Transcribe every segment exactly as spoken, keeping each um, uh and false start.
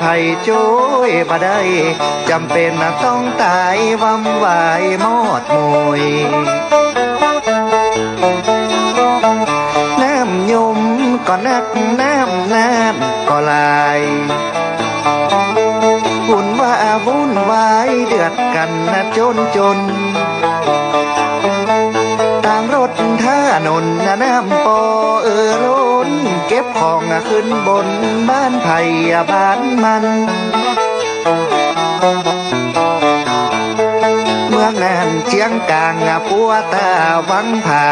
ใผจ้วยบ่ได้ จ๋ำเป๋นต้องตายวำวายหมดหมุย น้ำยมก็นัก น้ำนาดก็หลาย วุ่นว่าวุ่นวายเดือดกั๋นนะจ๋นจ๋น ตางรถถนนนะน้ำปอเอ่อล้น เก็บของอะขึ้นบนบ้านใผบ้านมัน เมืองน่านเจียงก๋างอะปัวตาวังผา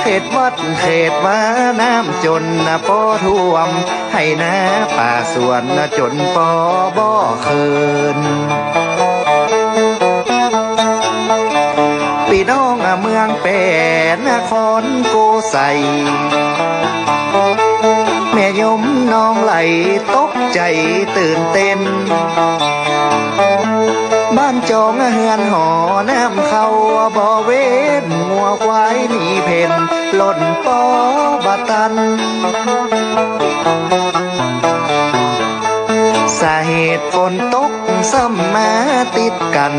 เขตวัดเขตวาน้ำจ๋นนะปอท่วม ไฮ่นาป่าสวนนะจ๋นปอบ่เขิน ปี้น้องอะเมืองแป้นครโกไสย แม่ยมน้องไหลตกใจ๋ตื่นเต้น บ้านจองเฮือนหอน้ำเข้าบ่เว้น งัวควายหนีเพ่น ล่นปอบ่ตัน สาเหตุฝนตกซ้ำมาติดกั๋น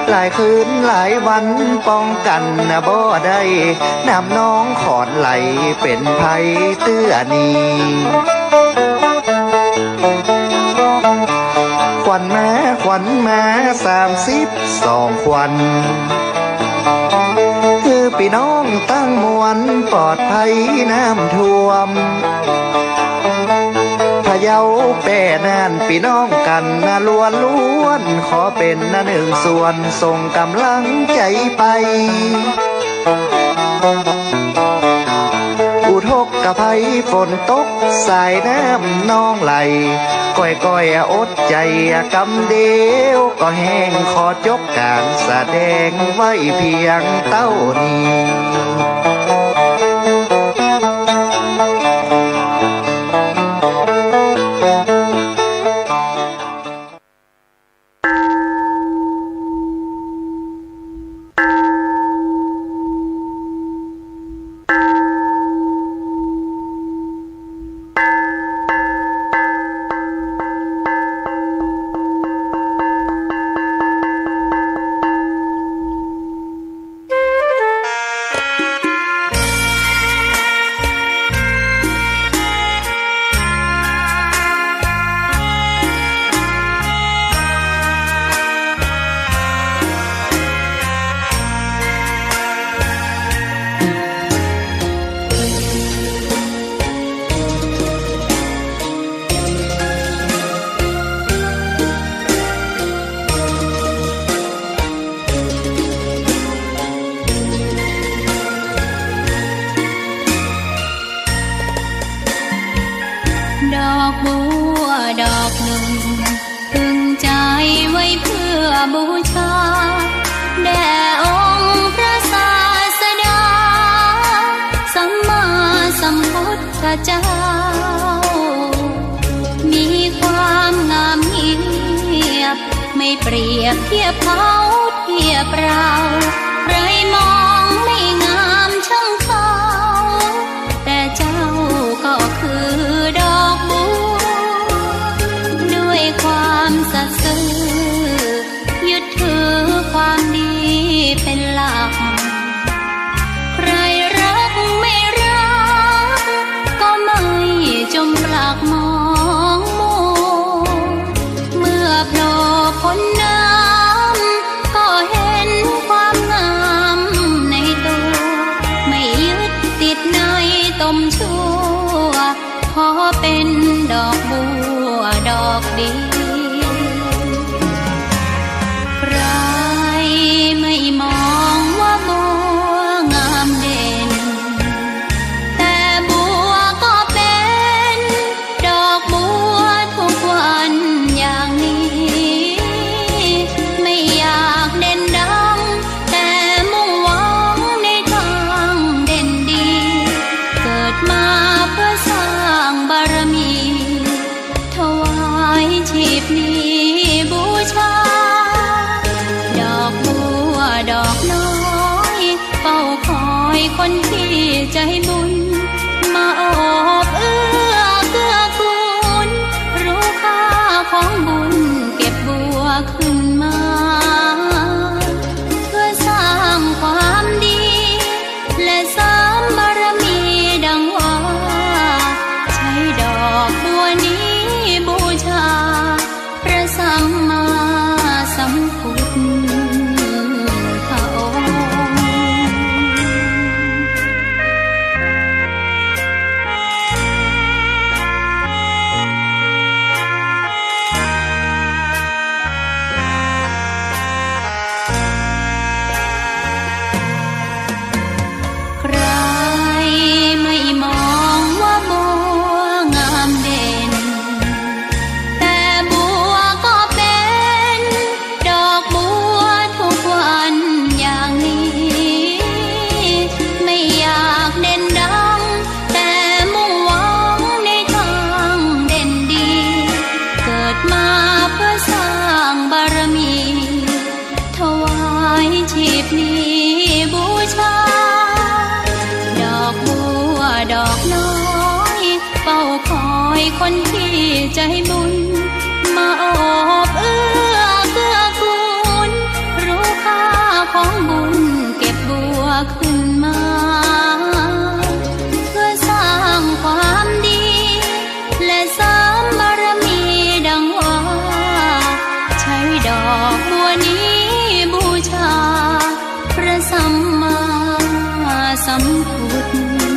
หลายคืนหลายวันป้องกั๋นบ่ได้ น้ำนองขอนไหลเป๋นภัยเตื้อนี้ ขวัญมาขวัญมาสามสิบสองขวัญ หื้อปี้น้องตังมวลปลอดภัยน้ำท่วม พะเยาแป้น่านปี้น้องกั๋นนะล้วนๆ ขอเป๋นนะนึ่งส่วนส่งก๋ำลังใจ๋ไป อุทกภัยฝนตกสายน้ำนองไหล ก้อยๆ อดใจ๋ก๋ำเดียวก็แห้ง ขอจบก๋านแสดงไว้เปียงเต้านี้ ดอกบัวดอกนึ่ง ตึงใจ๋ไว้เปื้อบูชา แด่องค์พระศาสดา สัมมาสัมพุทธเจ้า มีความงามเงียบ ไม่เปรียบเทียบเขาเทียบเรา ใครมองไม่งามช่างเขา แต่เจ้าก็คือดอกบัว ด้วยความสัตย์ซื่อ ยึดถือความดีเป็นหลัก ใครรักไม่รัก ก็ไม่จมปลักมองมัว เมื่อโผล่พ้นน้ำ ก็เห็นความงามในตัว ไม่ยึดติดในตมชั่ว ขอเป็นดอกบัวดอกเดียว ใครไม่มองว่าบัวงามเด่น แต่บัวก็เป็นดอกบัวทุกวันอย่างนี้ ไม่อยากเด่นดัง แต่มุ่งหวังในทางเด่นดี เกิดมาเพื่อสร้างบารมี ถวายชีพนี้บูชา ดอกบัวดอกน้อย เฝ้าคอยคนที่ใจบุญ มาโอบเอื้อเกื้อกูล รู้ค่าของ ได้บุญมาโอบเอื้อเกื้อกูล รู้ค่าของบุญเก็บบัวขึ้นมา เพื่อสร้างความดี และเสริมบารมีดังว่า ใช้ดอกบัวนี้บูชา พระสัมมาสัมพุทธองค์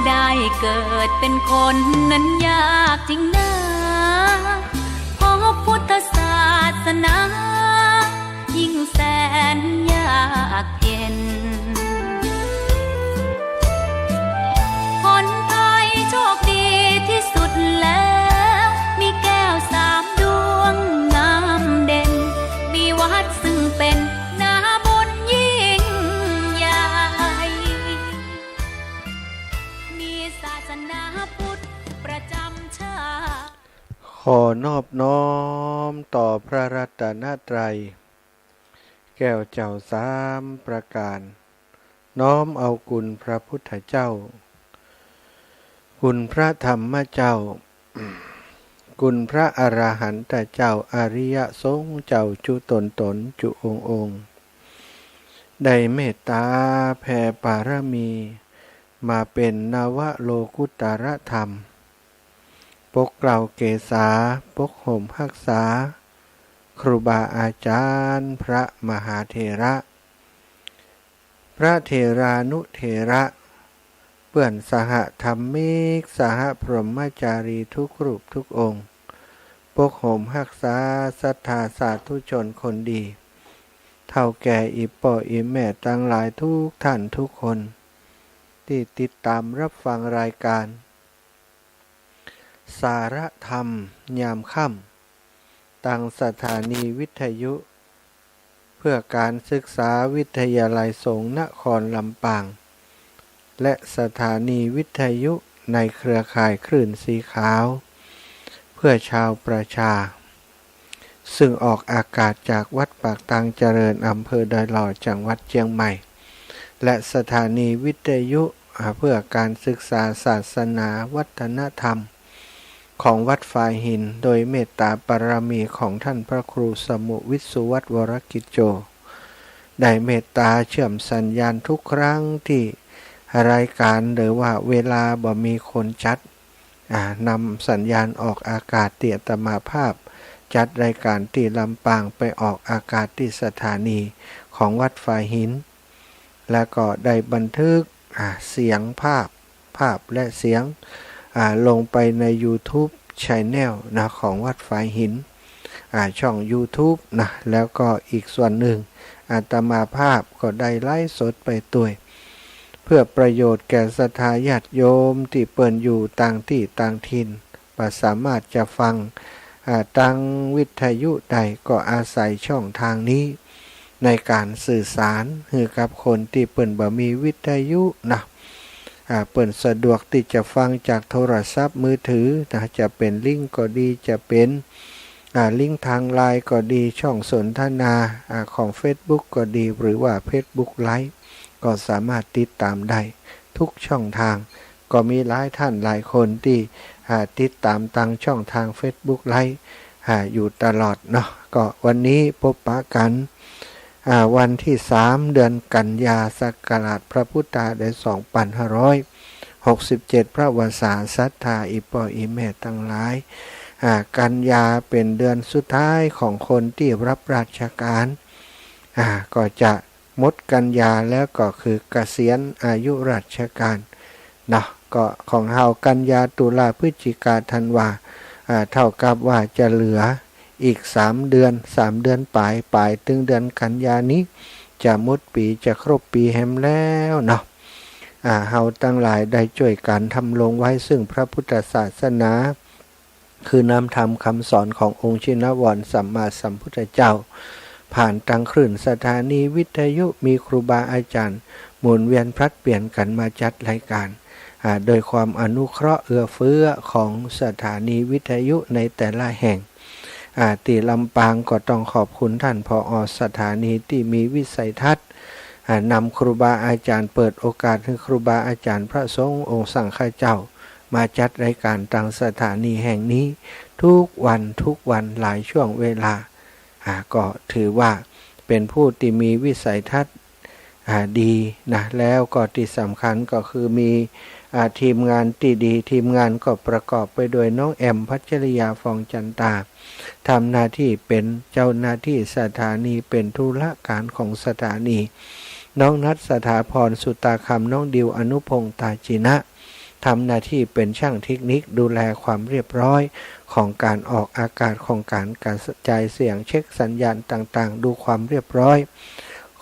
ได้เกิดเป็นคนนั้นยากจริงนา พบพุทธศาสนา ยิ่งแสนยากเย็น ผลพลอยโชคดีที่สุดแล้ว มีแก้วสามดวงงามเด่น มีวัดซึ่งเป็นนาบุญยิ่งใหญ่ มีศาสนาพุทธประจำชาติ ขอนอบน้อมต่อพระรัตนตรัย แก้วเจ้าสามประการ น้อมเอาคุณพระพุทธเจ้า คุณพระธรรมเจ้า คุณพระอรหันตเจ้า อริยสงฆ์เจ้าจุ๊ตนต๋นจุ๊องค์องค์ ได้เมตตาแผ่ปารมี มาเป๋นนวโลกุตตรธรรม ปกเกล้าเกษา ปกห่มฮักษา ครูบาอาจ๋ารย์ พระมหาเถระ พระเถรานุเถระ เปื้อนสหธรรมิก สหพรหมจารีทุกรูปทุกองค์ ปกห่มฮักษาศรัทธาสาธุชนคนดี เฒ่าแก่อี่ป้ออี่แม่ตังหลายทุกท่านทุกคน ตี้ติดต๋ามฮับฟังรายก๋าน สารธรรมยามค่ำ ตางสถานีวิทยุเพื่อก๋านศึกษาวิทยาลัยสงฆ์นครลำปาง และสถานีวิทยุในเครือข่ายคลื่นสีขาว เพื่อชาวประชา ซึ่งออกอากาศจากวัดปากตางเจริญ อำเภอดอยหล่อ จังหวัดเจียงใหม่ และสถานีวิทยุ อ่า เพื่อก๋านศึกษาศาสนาวัฒนธรรมของวัดฝายหิน โดยเมตตาปารมีของท่านพระครูสมุห์วิศวัตร วรกิจโจ ได้เมตตาเชื่อมสัญญาณทุกครั้งตี้รายก๋านหรือว่าเวลาบ่มีคนจัด อ่า นำสัญญาณออกอากาศตี้อาตมาภาพจัดรายก๋านตี้ลำปางไปออกอากาศตี้สถานีของวัดฝายหิน แล้วก็ได้บันทึก อ่า เสียงภาพ ภาพและเสียง อ่า ลงไปในยูทูบแชนแนลนะ ของวัดฝายหิน อ่า ช่องยูทูบนะ แล้วก็อีกส่วนนึ่ง อาตมาภาพก็ได้ไลฟ์สดไปตวย เพื่อประโยชน์แก่ศรัทธาญาติโยมตี้เปิ้นอยู่ต่างตี้ต่างถิ่น บ่สามารถจะฟัง อ่า ตางวิทยุได้ ก็อาศัยช่องตางนี้ ในก๋านสื่อสารหื้อกับคนตี้เปิ้นบ่มีวิทยุนะ อ่า เปิ้นสะดวกตี้จะฟังจากโทรศัพท์มือถือนะ จะเป๋นลิงก์ก็ดี จะเป๋น อ่า ลิงก์ตางไลน์ก็ดี ช่องสนทนา อ่า ของเฟซบุ๊กก็ดี หรือว่าเฟซบุ๊กไลฟ์ ก็สามารถติดต๋ามได้ทุกช่องตาง ก็มีหลายท่านหลายคนตี้ อ่า ติดต๋ามตางช่องตางเฟซบุ๊กไลฟ์ อ่า อยู่ตลอดเนาะ ก็วันนี้ปบปะกั๋น อ่า วันตี้สาม เดือนกันยา ศักราชพระพุทธาได้สองปันห้าร้อย หกสิบเจ็ดพรรษา ศรัทธาอี่ป้ออี่แม่ตังหลาย อ่า กันยาเป๋นเดือนสุดท้ายของคนตี้ฮับราชก๋าน อ่า ก็จะหมดกันยาแล้วก็คือเกษียณอายุราชก๋านเนาะ ก็ของเฮากันยา ตุลา พฤศจิกา ธันวา อ่า เต้ากับว่าจะเหลือ อีกสามเดือน สามเดือนป๋าย ป๋ายตึงเดือนกันยานี้ จะหมดปี๋ จะครบปี๋แหมแล้วเนาะ อ่า เฮาตังหลายได้จ้วยกั๋นดำรงไว้ซึ่งพระพุทธศาสนา คือนำธรรมคำสอนขององค์ชินวรสัมมาสัมพุทธเจ้า ผ่านตางคลื่นสถานีวิทยุ มีครูบาอาจ๋ารย์หมุนเวียนผลัดเปลี่ยนกั๋นมาจัดรายก๋าน อ่า โดยความอนุเคราะห์เอื้อเฟื้อของสถานีวิทยุในแต่ละแห่ง อ่า ตี้ลำปางก็ต้องขอบคุณต้าน ผอ.สถานีตี้มีวิสัยทัศน์ อ่า นำครูบาอาจ๋ารย์ เปิดโอกาสหื้อครูบาอาจ๋ารย์พระสงฆ์องค์สังฆเจ้า มาจัดรายก๋านตางสถานีแห่งนี้ ทุกวัน ทุกวัน หลายช่วงเวลา อ่า ก็ถือว่าเป๋นผู้ตี้มีวิสัยทัศน์ อ่า ดีนะ แล้วก็ตี้สำคัญก็คือมี อ่า ทีมงานตี้ดี ทีมงานก็ประกอบไปด้วยน้องแอม พัชริยา ฟองจันตา ทำหน้าตี้เป๋นเจ้าหน้าตี้สถานี เป๋นธุรก๋านของสถานี น้องนัท สถาพร สุตาคำ น้องดิว อนุพงษ์ ตาจินะ ทำหน้าตี้เป๋นช่างเทคนิค ดูแลความเรียบร้อยของก๋านออกอากาศ ของก๋านกระจายเสียง เช็คสัญญาณต่างๆ ดูความเรียบร้อย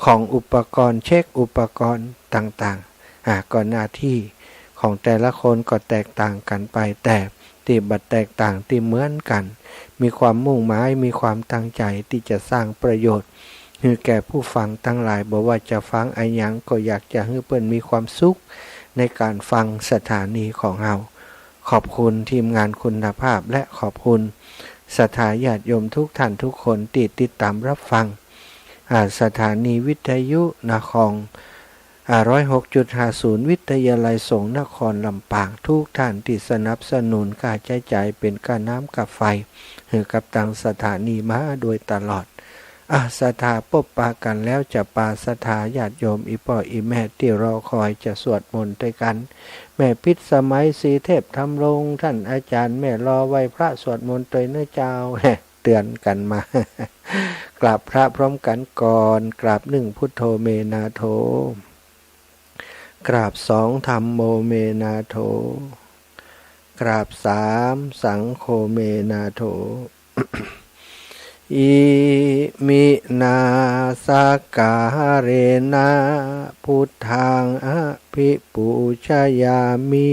ของอุปกรณ์ เช็คอุปกรณ์ต่างๆ อ่า ก็หน้าตี้ของแต่ละคนก็แตกต่างกั๋นไป แต่ตี้บ่แตกต่าง ตี้เหมือนกั๋น มีความมุ่งหมาย มีความตั้งใจ๋ตี้จะสร้างประโยชน์ หื้อแก่ผู้ฟังตังหลาย บ่ว่าจะฟังอะหยัง ก็อยากจะหื้อเปิ้นมีความสุขในก๋านฟังสถานีของเฮา ขอบคุณทีมงานคุณภาพ และขอบคุณศรัทธาญาติโยมทุกท่านทุกคนตี้ติดต๋ามฮับฟัง อ่า สถานีวิทยุนคร อ่า ร้อยหกจุดห้าศูนย์ วิทยาลัยสงฆ์นครลำปาง ทุกท่านตี้สนับสนุนค่าใจ๊จ่ายเป๋นก้าน้ำก้าไฟ หื้อกับตางสถานีมาโดยตลอด อ่ะ ศรัทธาปบปะกั๋นแล้ว จะปาศรัทธาญาติโยมอี่ป้ออี่แม่ตี้รอคอยจะสวดมนต์ตวยกั๋น แม่พิสมัย ศรีเทพธำรงค์ ต้านอาจ๋ารย์ แม่รอไหว้พระสวดมนต์ตวยเน้อเจ้า เตือนกั๋นมา กราบพระพร้อมกั๋นก่อน กราบหนึ่ง พุทโธ เม นาโถ กราบสอง ธัมโม เม นาโถ กราบสาม สังโฆ เม นาโถ อิมินา สักการะนะ พุทธัง อภิปูชยามิ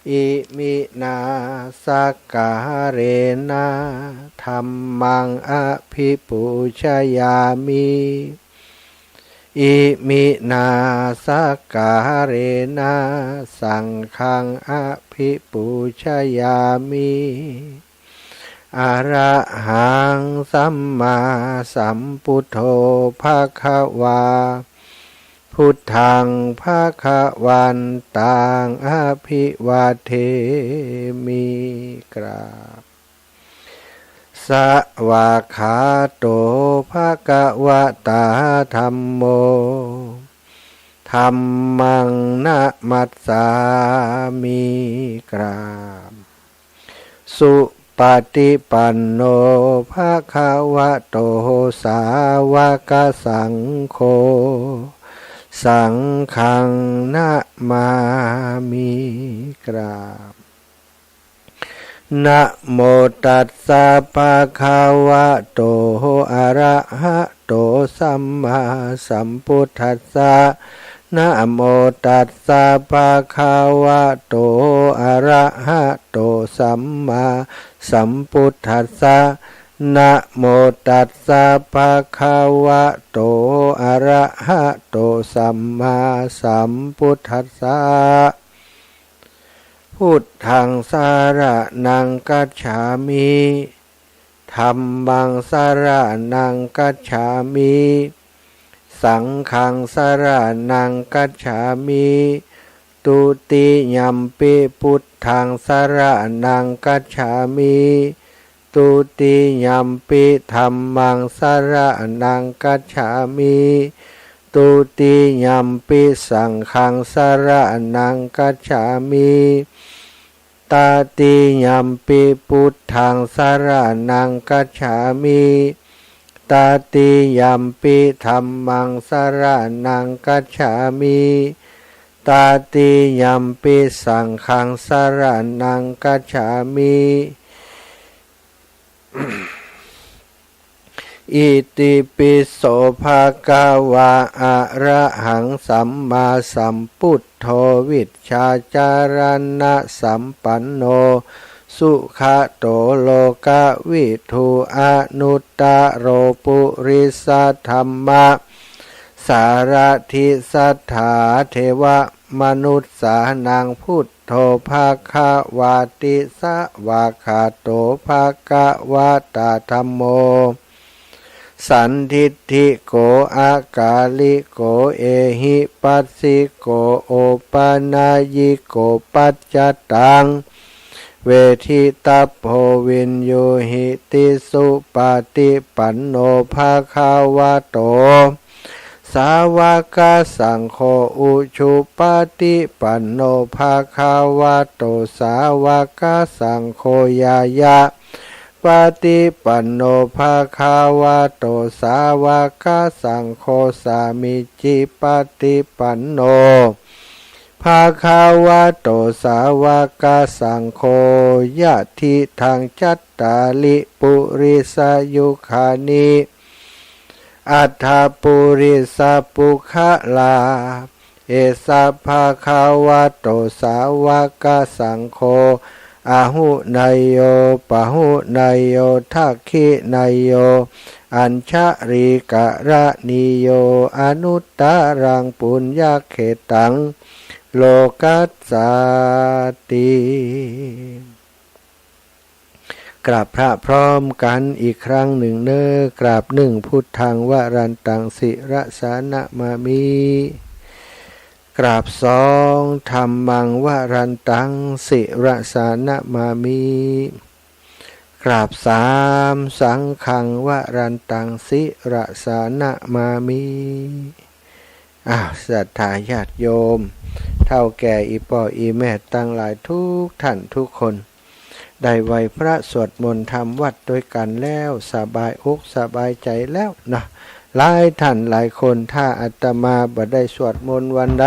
อิมินา สักการะนะ ธัมมัง อภิปูชยามิ อิมินา สักการะนะ สังฆัง อภิปูชยามิ อะระหัง สัมมาสัมพุทโธ ภะคะวา พุทธัง ภะคะวันตัง อภิวาเทมิ กราบ สวากขาโต ภะคะวะตา ธัมโม ธัมมัง นะมัสสามิ กราบ สุปะฏิปันโน ภะคะวะโต สาวกสังโฆ สังฆัง นะมามิ กราบ นะโมตัสสะ ภะคะวะโต อะระหะโต สัมมาสัมพุทธัสสะ นะโมตัสสะ ภะคะวะโต อะระหะโต สัมมาสัมพุทธัสสะ นะโมตัสสะ ภะคะวะโต อะระหะโต สัมมาสัมพุทธัสสะ พุทธัง สะระณัง คัจฉามิ ธัมมัง สะระณัง คัจฉามิ สังฆัง สะระณัง คัจฉามิ ทุติยัมปิ พุทธัง สะระณัง คัจฉามิ ทุติยัมปิ ธัมมัง สะระณัง คัจฉามิ Dutiyampi saṅghaṃ saraṇaṃ gacchāmi. Tatiyampi buddhaṃ saraṇaṃ gacchāmi. Tatiyampi dhammaṃ saraṇaṃ gacchāmi. Tatiyampi saṅghaṃ saraṇaṃ gacchāmi. Itipi so bhagavā arahaṃ sammāsambuddho vijjācaraṇasampanno sugato lokavidū anuttaro purisadammasārathi satthā devamanussānaṃ buddho bhagavāti. Svākkhāto bhagavatā dhammo sandiṭṭhiko akāliko ehipassiko opanayiko paccattaṃ veditabbo viññūhīti. Supaṭipanno bhagavato sāvakasaṅgho, ujupaṭipanno bhagavato sāvakasaṅgho, ñāyapaṭipanno bhagavato sāvakasaṅgho, sāmīcipaṭipanno bhagavato sāvakasaṅgho, yadidaṃ cattāri purisayugāni aṭṭha purisapuggalā, esa bhagavato sāvakasaṅgho, āhuneyyo pāhuneyyo dakkhiṇeyyo añjalikaraṇīyo anuttaraṃ puññakkhettaṃ lokassāti. กราบพระพร้อมกั๋นอีกครั้งหนึ่งเน่อ กราบหนึ่ง พุทธังวรันตัง ศิรสานะมามิ กราบสอง ธัมมังวรันตัง ศิรสานะมามิ กราบสาม สังฆังวรันตัง ศิรสานะมามิ อ้าว ศรัทธาญาติโยม เฒ่าแก่อี่ป้ออี่แม่ตังหลายทุกท่านทุกคน ได้ไหว้พระสวดมนต์ทำวัตรตวยกั๋นแล้ว สบายอกสบายใจ๋แล้วเนาะ หลายท่านหลายคน ถ้าอาตมาบ่ได้สวดมนต์วันใด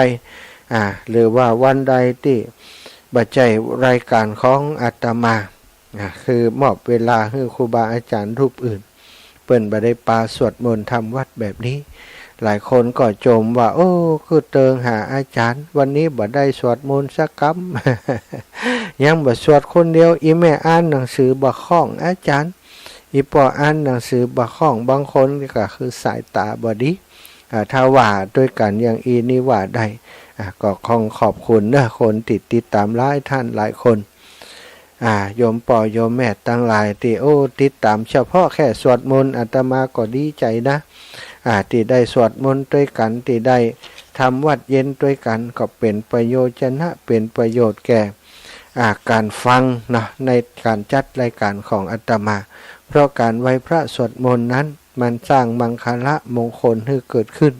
อ่า หรือว่าวันใดตี้บ่ใจ้รายก๋านของอาตมา อ่า คือมอบเวลาหื้อครูบาอาจ๋ารย์รูปอื่น เปิ้นบ่ได้ปาสวดมนต์ทำวัตรแบบนี้ หลายคนก็จมว่า โอ้ คือเติงหาอาจ๋ารย์ วันนี้บ่ได้สวดมนต์สักกำ ยังบ่สวดคนเดียว อี่แม่อ่านหนังสือบ่คล่องอาจ๋ารย์ อี่ป้ออ่านหนังสือบ่คล่อง บางคนก็คือสายต๋าบ่ดี อ่า ถ้าว่าตวยกั๋นอย่างอี้นี่ว่าได้ อ่า ก็ขอขอบคุณเน่อ คนติด ติดต๋ามหลายท่านหลายคน อ่า โยมป้อโยมแม่ตังหลายตี้ โอ้ ติดต๋ามเฉพาะแค่สวดมนต์ อาตมาก็ดีใจ๋นะ อ่า ตี้ได้สวดมนต์ตวยกั๋น ตี้ได้ทำวัตรเย็นตวยกั๋น ก็เป๋นประโยชนะ เป๋นประโยชน์แก่ อ่า ก๋านฟังเนาะ ในก๋านจัดรายก๋านของอาตมา เพราะก๋านไหว้พระสวดมนต์นั้น มันสร้างมังคละมงคลหื้อเกิดขึ้น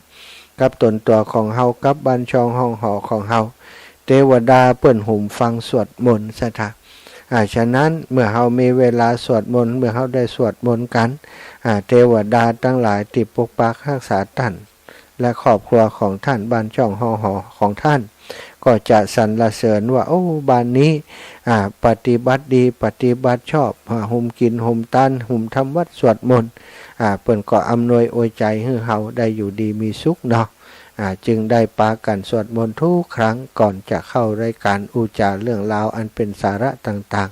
กับต๋นตั๋วของเฮา กับบ้านช่องห้องหอของเฮา เตวดาเปิ้นหุมฟังสวดมนต์ ศรัทธา อ่า ฉะนั้นเมื่อเฮามีเวลาสวดมนต์ เมื่อเฮาได้สวดมนต์กั๋น อ่า เตวดาตังหลายตี้ปกปักฮักษาต้าน และครอบครัวของต้าน บ้านช่องห้องหอของต้าน ก็จะสรรเสริญว่า โอ้ บ้านนี้ อ่า ปฏิบัติดี ปฏิบัติชอบ อ่า หุมกิ๋น หุมตาน หุมทำวัตรสวดมนต์ อ่า เปิ้นก็อำนวยอวยใจ๋หื้อเฮาได้อยู่ดีมีสุขเนาะ อ่า จึงได้ปากั๋นสวดมนต์ทุกครั้งก่อนจะเข้ารายก๋านอู้จ๋าเรื่องราวอันเป๋นสาระต่าง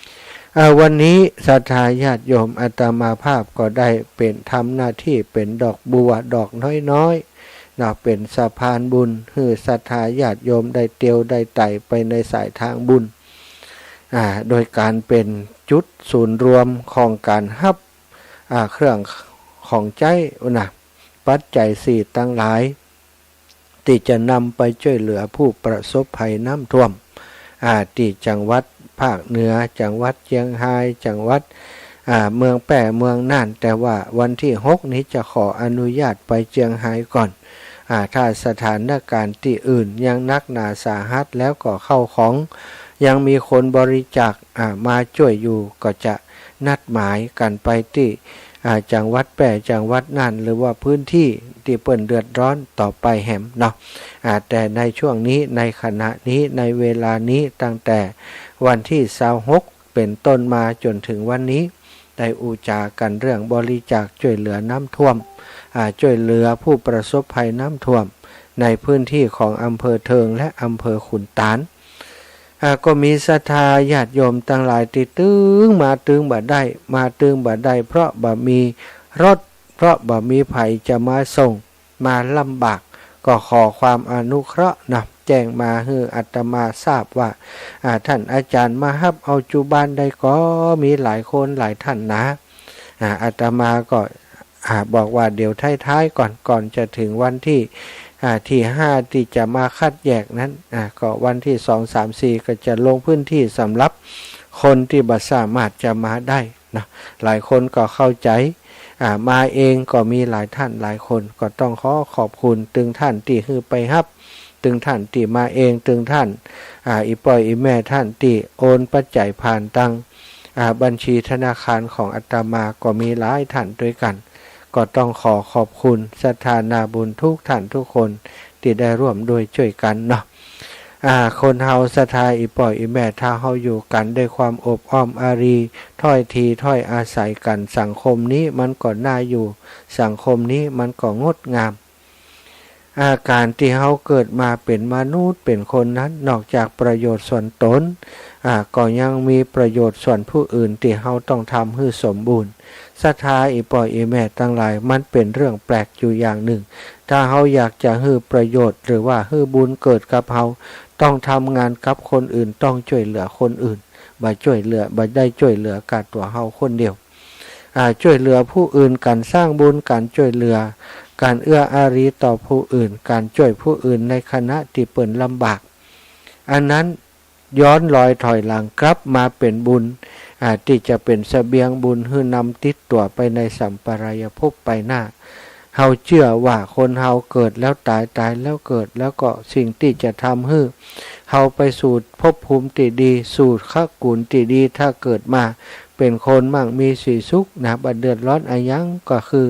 ๆ อ่า วันนี้ศรัทธาญาติโยม อาตมาภาพก็ได้เป๋น ทำหน้าตี้เป๋นดอกบัวดอกน้อยๆ เนาะ เป๋นสะพานบุญ หื้อศรัทธาญาติโยมได้เตียวได้ไต่ไปในสายตางบุญ อ่า โดยก๋านเป๋นจุดศูนย์รวมของก๋านฮับ อ่า เครื่องของใจ๊นะ ปัจจัยสี่ตังหลาย ตี้จะนำไปจ้วยเหลือผู้ประสบภัยน้ำท่วม อ่า ตี้จังหวัดภาคเหนือ จังหวัดเจียงฮาย จังหวัด อ่า เมืองแป้ เมืองน่าน แต่ว่าวันตี้หกนี้จะขออนุญาตไปเจียงฮายก่อน อ่า ถ้าสถานการณ์ตี้อื่นยังหนักหนาสาหัสแล้วก็ข้าวของยังมีคนบริจาค อ่า มาจ้วยอยู่ ก็จะนัดหมายกั๋นไปตี้ อ่า จังหวัดแป้ จังหวัดน่าน หรือว่าพื้นตี้ตี้เปิ้นเดือดร้อนต่อไปแหมเนาะ อ่า แต่ในช่วงนี้ ในขณะนี้ ในเวลานี้ ตั้งแต่วันตี้ซาวหก เป๋นต้นมาจ๋นเถิงวันนี้ ได้อู้จ๋ากั๋นเรื่องบริจาคจ้วยเหลือน้ำท่วม อ่า จ้วยเหลือผู้ประสบภัยน้ำท่วมในพื้นตี้ของอำเภอเทิงและอำเภอขุนตาล อ่า ก็มีศรัทธาญาติโยมตังหลายตี้ตึงมาตึงบ่ได้ มาตึงบ่ได้เพราะบ่มีรถ เพราะบ่มีใผจะมาส่ง มาลำบาก ก็ขอความอนุเคราะห์นะ แจ้งมาหื้ออาตมาทราบว่า อ่า ท่านอาจารย์มาฮับเอาจุบานได้ก่อ มีหลายคนหลายท่านนา อ่า อาตมาก็ อ่า บอกว่าเดี๋ยวท้ายๆ ก่อน ก่อนจะเถิงวันตี้ อ่า ตี้ห้าตี้จะมาคัดแยกนั้น อ่า ก็วันตี้สอง สาม สี่ ก็จะลงพื้นตี้สำหรับคนตี้บ่สามารถจะมาได้นะ หลายคนก็เข้าใจ๋ อ่า มาเองก็มีหลายท่านหลายคน ก็ต้องขอขอบคุณตึงท่านตี้หื้อไปฮับ ตึงท่านตี้มาเอง ตึงท่าน อ่า อี่ป้อยอี่แม่ท่านตี้โอนปัจจัยผ่านตัง อ่า บัญชีธนาคารของอาตมาก็มีหลายท่านตวยกั๋น ก็ต้องขอขอบคุณศรัทธานาบุญทุกท่านทุกคนตี้ได้ร่วมด้วยจ้วยกั๋นเนาะ อ่า คนเฮาศรัทธาอี่ป้อยอี่แม่ ถ้าเฮาอยู่กั๋นด้วยความอบอ้อมอารี ถ้อยทีถ้อยอาศัยกั๋น สังคมนี้มันก็น่าอยู่ สังคมนี้มันก็งดงาม อา ก๋านตี้เฮาเกิดมาเป๋นมนุษย์เป๋นคนนั้น นอกจากประโยชน์ส่วนต๋น อ่า ก็ยังมีประโยชน์ส่วนผู้อื่นตี้เฮาต้องทำหื้อสมบูรณ์ ศรัทธาอี่ป้อยอี่แม่ตังหลาย มันเป๋นเรื่องแปลกอยู่อย่างนึ่ง ถ้าเฮาอยากจะหื้อประโยชน์หรือว่าหื้อบุญเกิดกับเฮา ต้องทำงานกับคนอื่น ต้องจ้วยเหลือคนอื่น บ่จ้วยเหลือ บ่ได้จ้วยเหลือก้าตั๋วเฮาคนเดียว อ่า จ้วยเหลือผู้อื่น ก๋านสร้างบุญ ก๋านจ้วยเหลือ ก๋านเอื้ออารีต่อผู้อื่น ก๋านจ้วยผู้อื่นในขณะตี้เปิ้นลำบาก อันนั้นย้อนรอยถอยหลังกลับมาเป๋นบุญ อ่า ตี้จะเป๋นเสบียงบุญหื้อนำติดตั๋วไปในสัมปรายภพไปหน้า เฮาเจื้อว่าคนเฮาเกิดแล้วต๋าย ต๋ายแล้วเกิด แล้วก็สิ่งตี้จะทำหื้อเฮาไปสู่ภพภูมิตี้ดี สู่ตระกูลตี้ดี ถ้าเกิดมาเป๋นคนมั่งมีสีสุขนะ บ่เดือดร้อนอะหยัง ก็คือ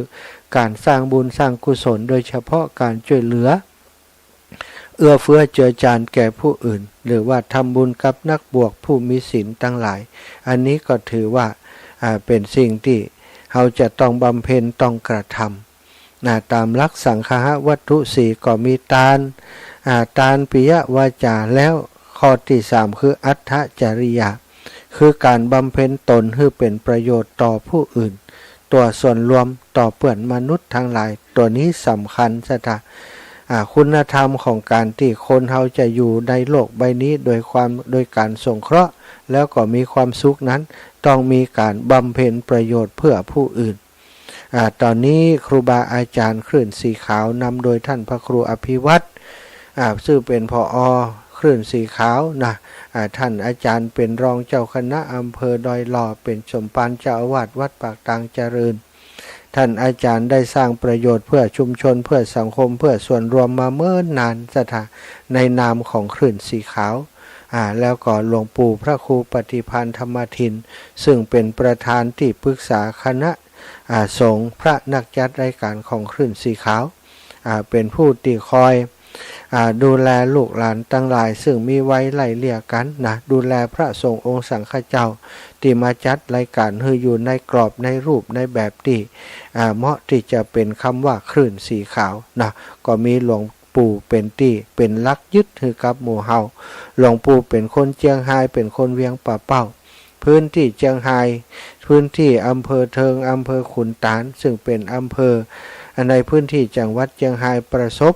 ก๋านสร้างบุญสร้างกุศล โดยเฉพาะก๋านจ้วยเหลือ เอื้อเฟื้อเจือจานแก่ผู้อื่น หรือว่าทำบุญกับนักบวชผู้มีศีลตังหลาย อันนี้ก็ถือว่า อ่า เป๋นสิ่งตี้เฮาจะต้องบำเพ็ญต้องกระทำ นะ ต๋ามหลักสังคหวัตถุสี่ก็มีตาน อ่า ตาน ปิยวาจา แล้วข้อตี้สามคืออัตถจริยา คือก๋านบำเพ็ญต๋นหื้อเป๋นประโยชน์ต่อผู้อื่น ตั๋วส่วนรวม ต่อเปื้อนมนุษย์ตังหลาย ตั๋วนี้สำคัญศรัทธา อ่า คุณธรรมของก๋านตี้คนเฮาจะอยู่ในโลกใบนี้โดยความ โดยก๋านสงเคราะห์ แล้วก็มีความสุขนั้น ต้องมีก๋านบำเพ็ญประโยชน์เพื่อผู้อื่น อ่า ต๋อนนี้ครูบาอาจ๋ารย์คลื่นสีขาวนำโดยท่านพระครูอภิวัฒน์ อ่า ซึ่งเป๋น ผอ คลื่นสีขาวนะ อ่า ท่านอาจ๋ารย์เป๋นรองเจ้าคณะอำเภอดอยหล่อ เป๋นสมภารเจ้าอาวาสวัดปากตางเจริญ ท่านอาจ๋ารย์ได้สร้างประโยชน์เพื่อชุมชน เพื่อสังคม เพื่อส่วนรวมมาเมินนานศรัทธา ในนามของคลื่นสีขาว อ่า แล้วก็หลวงปู่พระครูปฏิภาณธรรมทิน ซึ่งเป๋นประธานตี้ปรึกษาคณะ อ่า สงฆ์ พระนักจัดรายก๋านของคลื่นสีขาว อ่า เป๋นผู้ตี้คอย อ่า ดูแลลูกหลานตังหลาย ซึ่งมีวัยไล่เลี่ยกั๋นนะ ดูแลพระสงฆ์องค์สังฆเจ้า ตี้มาจัดรายก๋านหื้ออยู่ในกรอบในรูปในแบบตี้ อ่า เหมาะตี้จะเป๋นกำว่าคลื่นสีขาวนะ ก็มีหลวงปู่เป๋นตี้ เป๋นหลักยึดหื้อกับหมู่เฮา หลวงปู่เป๋นคนเจียงฮาย เป๋นคนเวียงป่าเป้า พื้นตี้เจียงฮาย พื้นตี้อำเภอเทิง อำเภอขุนตาล ซึ่งเป๋นอำเภอ อันในพื้นตี้จังหวัดเจียงฮายประสบ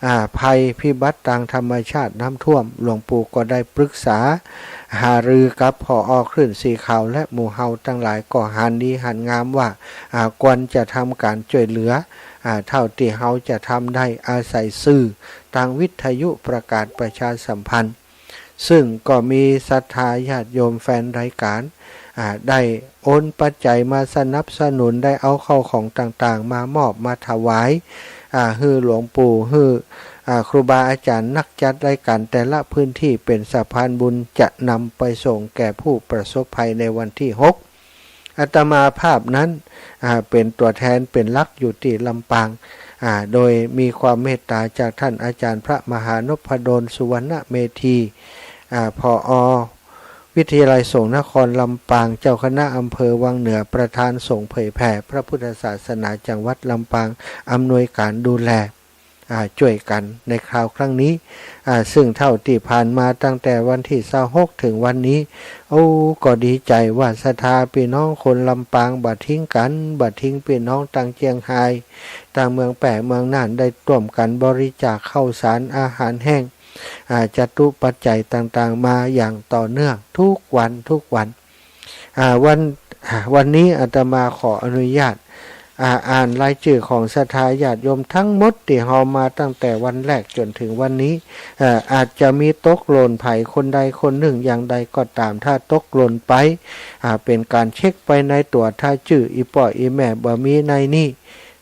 อ่า ภัยพิบัติตางธรรมชาติน้ำท่วม หลวงปู่ก็ได้ปรึกษาหารือกับ ผอ คลื่นสีขาว และหมู่เฮาตังหลาย ก็หันดีหันงามว่า อ่า ควรจะทำก๋านจ้วยเหลือ อ่า เต้าตี้เฮาจะทำได้ อาศัยสื่อตางวิทยุประกาศประชาสัมพันธ์ ซึ่งก็มีศรัทธาญาติโยมแฟนรายก๋าน อ่า ได้โอนปัจจัยมาสนับสนุน ได้เอาข้าวของต่างๆ มามอบมาถวาย อ่า อ่า หื้อหลวงปู่ หื้อ อ่า ครูบาอาจ๋ารย์นักจัดรายก๋านแต่ละพื้นตี้เป๋นสะพานบุญจะนำไปส่งแก่ผู้ประสบภัยในวันตี้หก อาตมาภาพนั้น อ่า เป๋นตั๋วแทนเป๋นหลักอยู่ตี้ลำปาง อ่า โดยมีความเมตต๋าจากต้านอาจ๋ารย์พระมหานพดล สุวรรณเมธี อ่า ผอ.วิทยาลัยสงฆ์นครลำปาง เจ้าคณะอำเภอวังเหนือ ประธานสงฆ์เผยแผ่พระพุทธศาสนาจังหวัดลำปาง อำนวยก๋านดูแล อ่า จ้วยกั๋นในคราวครั้งนี้ อ่า ซึ่งเต้าตี้ผ่านมาตั้งแต่วันตี้ซาวหกเถิงวันนี้ โอ้ ก็ดีใจ๋ว่าศรัทธาปี้น้องคนลำปางบ่ทิ้งกั๋น บ่ทิ้งปี้น้องตางเจียงฮาย ตางเมืองแป้ เมืองน่าน ได้ร่วมกั๋นบริจาคข้าวสารอาหารแห้ง อ่า จตุปัจจัยต่างๆ มาอย่างต่อเนื่องทุกวันทุกวัน อ่า วัน อ่า วันนี้อาตมาขออนุญาต อ่า อ่านรายจื้อของศรัทธาญาติโยมทั้งหมดตี้ฮอมมาตั้งแต่วันแรกจ๋นเถิงวันนี้ เอ่อ อาจจะมีตกหล่นใผคนใดคนนึ่งอย่างใดก็ต๋าม ถ้าตกหล่นไป อ่า เป๋นก๋านเช็คไปในตั๋ว ถ้าจื้ออี่ป้ออี่แม่บ่มีในนี้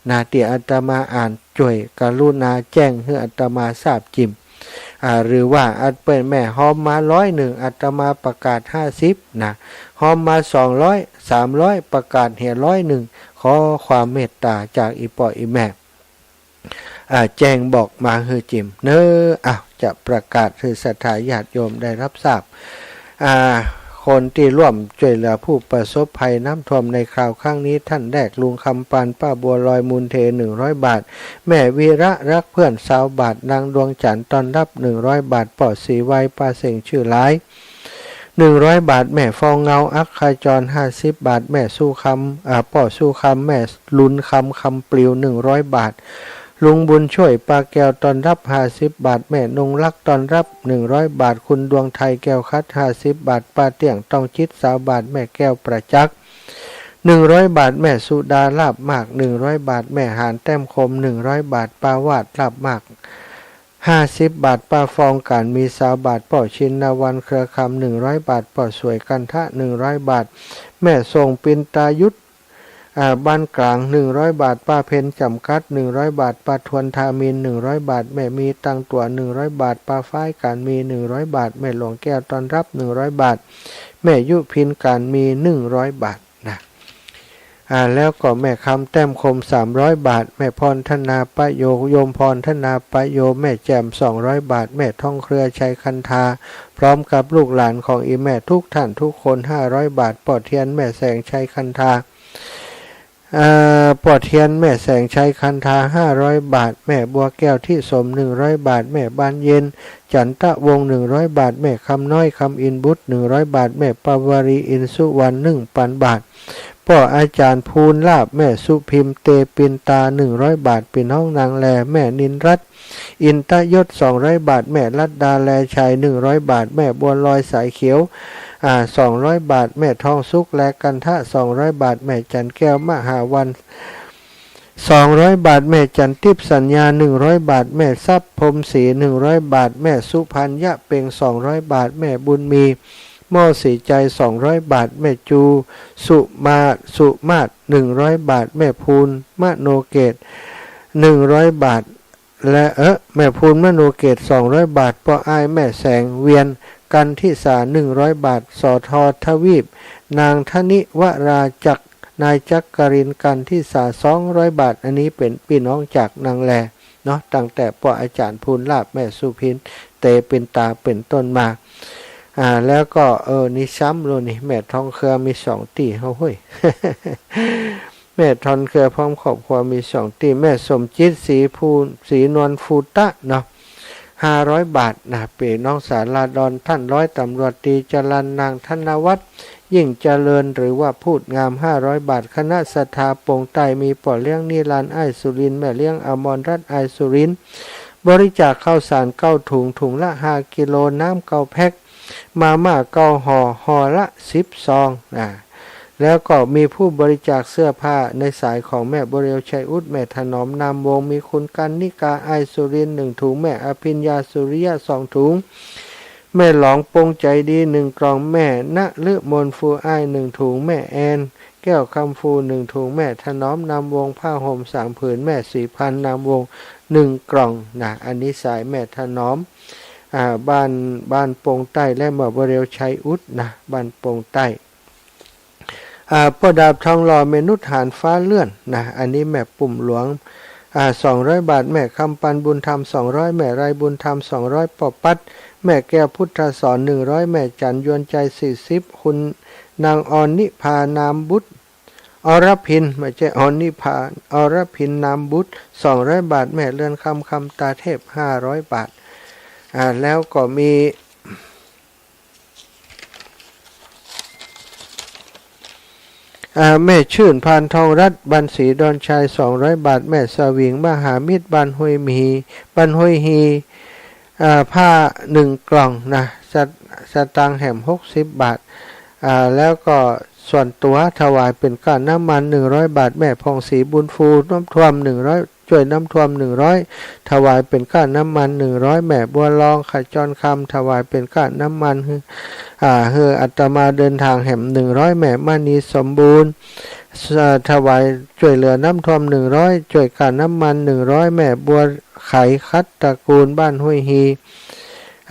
นาตี้อาตมาอ่าน จ้วยกรุณาแจ้งหื้ออาตมาทราบจิ่ม อ่า หรือว่าอันเปิ้นแม่ฮอมมาร้อยนึ่ง อาตมาประกาศห้าสิบนะ ฮอมมาสองร้อย สามร้อย ประกาศเหียร้อยนึ่ง ขอความเมตต๋าจากอี่ป้ออี่แม่ อ่า แจ้งบอกมาหื้อจิ่มเนาะ อ้าว จะประกาศหื้อศรัทธาญาติโยมได้ฮับทราบ อ่า คนตี้ร่วมจ้วยเหลือผู้ประสบภัยน้ำท่วมในคราวครั้งนี้ ท่านแรก ลุงคำปาน ป้าบัวลอย มูลเท หนึ่งร้อยบาท แม่วีระรักเพื่อน ซาวบาท นางดวงจันทร์ ต้อนฮับ หนึ่งร้อยบาท ป้อศรีไว ป้าเสงชื่อหลาย หนึ่งร้อยบาท แม่ฟองเงา อัคคจร ห้าสิบบาท แม่สุคำ อ่า ป้อสุคำ แม่ลุนคำ คำปลิว หนึ่งร้อยบาท ลุงบุญช่วย ป้าแก้ว ต้อนฮับ ห้าสิบบาท แม่นงรัก ต้อนฮับ หนึ่งร้อยบาท คุณดวงไทย แก้วคัด ห้าสิบบาท ป้าเตี้ยง ต้องจิต ซาวบาท แม่แก้ว ประจักษ์ หนึ่งร้อยบาท แม่สุดา ลาบมาก หนึ่งร้อยบาท แม่หาน แต้มคม หนึ่งร้อยบาท ป้าวาด ลาบมาก ห้าสิบบาท ป้าฟอง ก๋านมี ซาวบาท ป้อชินนวัน เครือคำ หนึ่งร้อยบาท ป้อสวย กันทะ หนึ่งร้อยบาท แม่ส่ง ปินตายุทธ อ่า บ้านกลาง หนึ่งร้อยบาท ป้าเพ็ญ จ๋ำกัด หนึ่งร้อยบาท ป้าทวน ทามิน หนึ่งร้อยบาท แม่มี ตังตั๋ว หนึ่งร้อยบาท ป้าฝ้าย ก๋านมี หนึ่งร้อยบาท แม่หลวงแก้ว ต้อนฮับ หนึ่งร้อยบาท แม่ยุพิน ก๋านมี หนึ่งร้อยบาทนะ อ่า แล้วก็แม่คำ แต้มคม สามร้อยบาท แม่พรธนา ประโย โยมพรธนา ประโย แม่แจ่ม สองร้อยบาท แม่ทองเครือ ชัยคันธา พร้อมกับลูกหลานของอี่แม่ทุกท่านทุกคน ห้าร้อยบาท ป้อเทียน แม่แสง ชัยคันธา เอ่อ ป้อเทียน แม่แสง ชัยคันธา ห้าร้อยบาท แม่บัวแก้ว ทิสม หนึ่งร้อยบาท แม่บานเย็น จันทะวงศ์ หนึ่งร้อยบาท แม่คำน้อย คำอินบุตร หนึ่งร้อยบาท แม่ปาวรี อินสุวรรณ หนึ่งปันบาท ป้ออาจ๋ารย์ภูลลาบ แม่สุพิม เตปินตา หนึ่งร้อยบาท ปี้น้องนางแล แม่นินรัตน์ อินตยศ สองร้อยบาท แม่รัตดา แลชัย หนึ่งร้อยบาท แม่บัวลอย สายเขียว อ่า สองร้อยบาท แม่ทองสุข แลกันทะ สองร้อยบาท แม่จันแก้ว มหาวัน สองร้อยบาท แม่จันทิพย์ สัญญา หนึ่งร้อยบาท แม่ทรัพย์ พรหมศรี หนึ่งร้อยบาท แม่สุพัญญะเปง สองร้อยบาท แม่บุญมี หม้อสีใจ สองร้อยบาท แม่จู สุมา สุมาศ หนึ่งร้อยบาท แม่ภูล มโนเกต หนึ่งร้อยบาท และ เออ แม่ภูล มโนเกต สองร้อยบาท ป้ออ้าย แม่แสง เวียน กันทิสา หนึ่งร้อยบาท สท ทวีป นางธนิวรา จักร นายจักรินทร์ กันทิสา สองร้อยบาท อันนี้เป๋นปี้น้องจากนางแลเนาะ ตั้งแต่ป้ออาจ๋ารย์ภูลลาบ แม่สุพิน เตปินตา เป๋นต้นมา อ่า แล้วก็ เออ นี่ซ้ำแล้วนี่ แม่ทองเครือมีสองตี้ เฮ้าเฮ้ย แม่ทองเครือพร้อมครอบครัวมีสองตี้ แม่สมจิต ศรีภู ศรีนวล ภูตะเนาะ ห้าร้อยบาทนะ ปี้น้องสาราดอน ท่านร้อยตำรวจตรีจรัญ นางธนวัฒน์ ยิ่งเจริญ หรือว่าพูดงาม ห้าร้อยบาท คณะศรัทธาปงใต้ มีป้อเลี้ยงนิรันดร์ อ้ายสุรินทร์ แม่เลี้ยงอมรรัตน์ อ้ายสุรินทร์ บริจาคข้าวสารเก้าถุง ถุงละห้ากิโล น้ำเก้าแพ็ค มาม่าเก้าห่อ ห่อละสิบซอง อ่า แล้วก็มีผู้บริจาคเสื้อผ้าในสายของแม่บัวเรียว ชัยอุด แม่ถนอม นามวงศ์ มีคุณกันนิกา อ้ายสุรินทร์ หนึ่งถุง แม่อภิญญา สุริยะ สองถุง แม่หลองปงใจ๋ดี หนึ่งกล่อง แม่นฤมล ฟูอ้าย หนึ่งถุง แม่แอน แก้วคำ ฟูหนึ่งถุง แม่ถนอม นามวงศ์ ผ้าห่ม สามผืน แม่ศรีพันธ์ นามวงศ์ หนึ่งกล่องนะ อันนี้สายแม่ถนอม อ่า บ้าน บ้านปงใต้ และเมื่อบ่เร็วชัยอุดนะ บ้านปงใต้ อ่า ป้อดาบทองหล่อ แม่นุชหานฟ้าเลื่อนนะ อันนี้แม่ปุ่มหลวง อ่า สองร้อยบาท แม่คำปันบุญธรรม สองร้อย แม่ไรบุญธรรม สองร้อย ป้อปัด แม่แก้วพุทธสอน หนึ่งร้อย แม่จันยวนใจ สี่สิบ คุณนางอรนิพา นามบุตร อรพิน ไม่ใช่อรนิพา อรพิน นามบุตร สองร้อยบาท แม่เรือนคำ คำตาเทพ ห้าร้อยบาท อ่า แล้วก็มี อ่า แม่ชื่น พานทองรัตน์ บ้านศรีดอนชัย สองร้อยบาท แม่สวิง มหามิตร บ้านห้วยมี บ้านห้วยฮี อ่า ผ้าหนึ่งกล่องนะ สะ- สตางค์แหม หกสิบบาท อ่า แล้วก็ส่วนตั๋วถวายเป๋นก้าน้ำมัน หนึ่งร้อยบาท แม่ผ่องศรี บุญฟู น้ำท่วม หนึ่งร้อย จ้วยน้ำท่วม หนึ่งร้อย ถวายเป๋นก้าน้ำมัน หนึ่งร้อย แม่บัวลอง ขจรคำ ถวายเป๋นก้าน้ำมัน หื้อ อ่า หื้ออาตมาเดินตางแหม หนึ่งร้อย แม่มณีสมบูรณ์ อ่า ถวายจ้วยเหลือน้ำท่วม หนึ่งร้อย จ้วยก้าน้ำมัน หนึ่งร้อย แม่บัวไข ขัตตระกูล บ้านห้วยฮี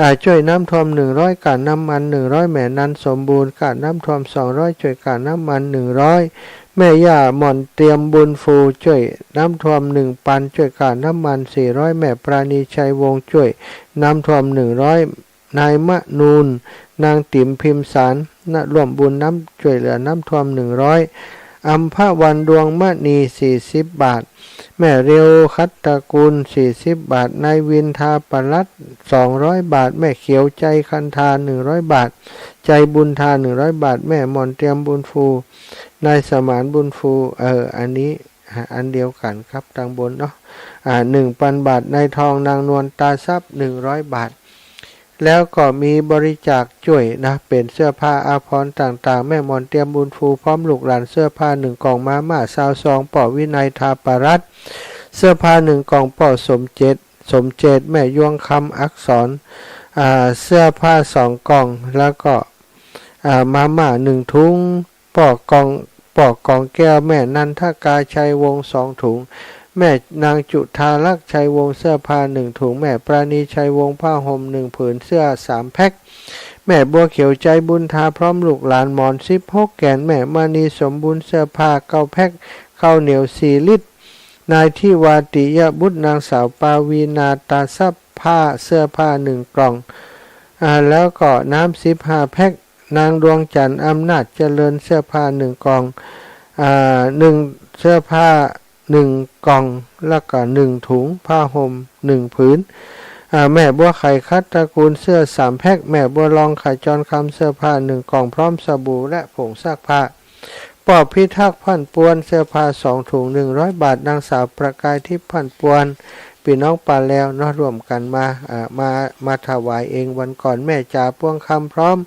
อ่า จ้วยน้ำท่วม หนึ่งร้อย ก้าน้ำมัน หนึ่งร้อย แม่นันสมบูรณ์ ก้าน้ำท่วม สองร้อย จ้วยก้าน้ำมัน หนึ่งร้อย แม่ย่าหม่อนเตรียม บุญฟู จ้วยน้ำท่วม หนึ่งปัน จ้วยก้าน้ำมัน สี่ร้อย แม่ปราณี ชัยวงศ์ จ้วยน้ำท่วม หนึ่งร้อย นายมะนูน นางติ๋ม พิมสาร นะ ร่วมบุญน้ำจ้วยเหลือน้ำท่วม หนึ่งร้อย อัมพวัน ดวงมณี สี่สิบบาท แม่เร็ว ขัตตระกูล สี่สิบบาท นายวิน ทาปรัตน์ สองร้อยบาท แม่เขียว ใจคันธา หนึ่งร้อยบาท ใจบุญธา หนึ่งร้อยบาท แม่หม่อนเตรียม บุญฟู นายสมาน บุญฟู เออ อันนี้ อันเดียวกั๋นครับ ตังบนเนาะ อ่า หนึ่งปันบาท นายทอง นางนวล ตาทรัพย์ หนึ่งร้อยบาท แล้วก็มีบริจาคจ้วยนะ เป๋นเสื้อผ้าอาภรณ์ต่างๆ แม่หม่อนเตรียม บุญฟู พร้อมลูกหลาน เสื้อผ้าหนึ่งกล่อง มาม่าซาวซอง ป้อวินัย ทาปรัตน์ เสื้อผ้าหนึ่งกล่อง ป้อสมเจต สมเจต แม่ยวงคำ อักษร อ่า เสื้อผ้าสองกล่อง แล้วก็ อ่า มาม่าหนึ่งถุง ป้อกอง ป้อกองแก้ว แม่นันทกา ชัยวงศ์ สองถุง แม่นางจุฑาลักษณ์ ชัยวงศ์ เสื้อผ้าหนึ่งถุง แม่ปราณี ชัยวงศ์ ผ้าห่มหนึ่งผืน เสื้อสามแพ็ค แม่บัวเขียว ใจบุญธา พร้อมลูกหลาน หมอนสิบหกแก่น แม่มณีสมบูรณ์ เสื้อผ้าเก้าแพ็ค ข้าวเหนียวสี่ลิตร นายทิวา ติยบุตร นางสาวปาวีนา ตาทรัพย์ ผ้า เสื้อผ้าหนึ่งกล่อง อ่า แล้วก็น้ำสิบห้าแพ็ค นางดวงจันทร์ อำนาจเจริญ เสื้อผ้าหนึ่งกล่อง อ่า หนึ่ง เสื้อผ้าหนึ่งกล่อง แล้วก็หนึ่งถุง ผ้าห่มหนึ่งผืน อ่า แม่บัวไข ขัตตระกูล เสื้อสามแพ็ค แม่บัวลอง ขจรคำ เสื้อผ้าหนึ่งกล่อง พร้อมสบู่และผงซักผ้า ป้อพิทักษ์ พั่นปวน เสื้อผ้าสองถุง หนึ่งร้อยบาท นางสาวประกายทิพย์ พั่นปวน ปี้น้องป่าแลวเนาะ ร่วมกั๋นมา อ่า มา มาถวายเอง วันก่อนแม่จ๋า ปวงคำ พร้อม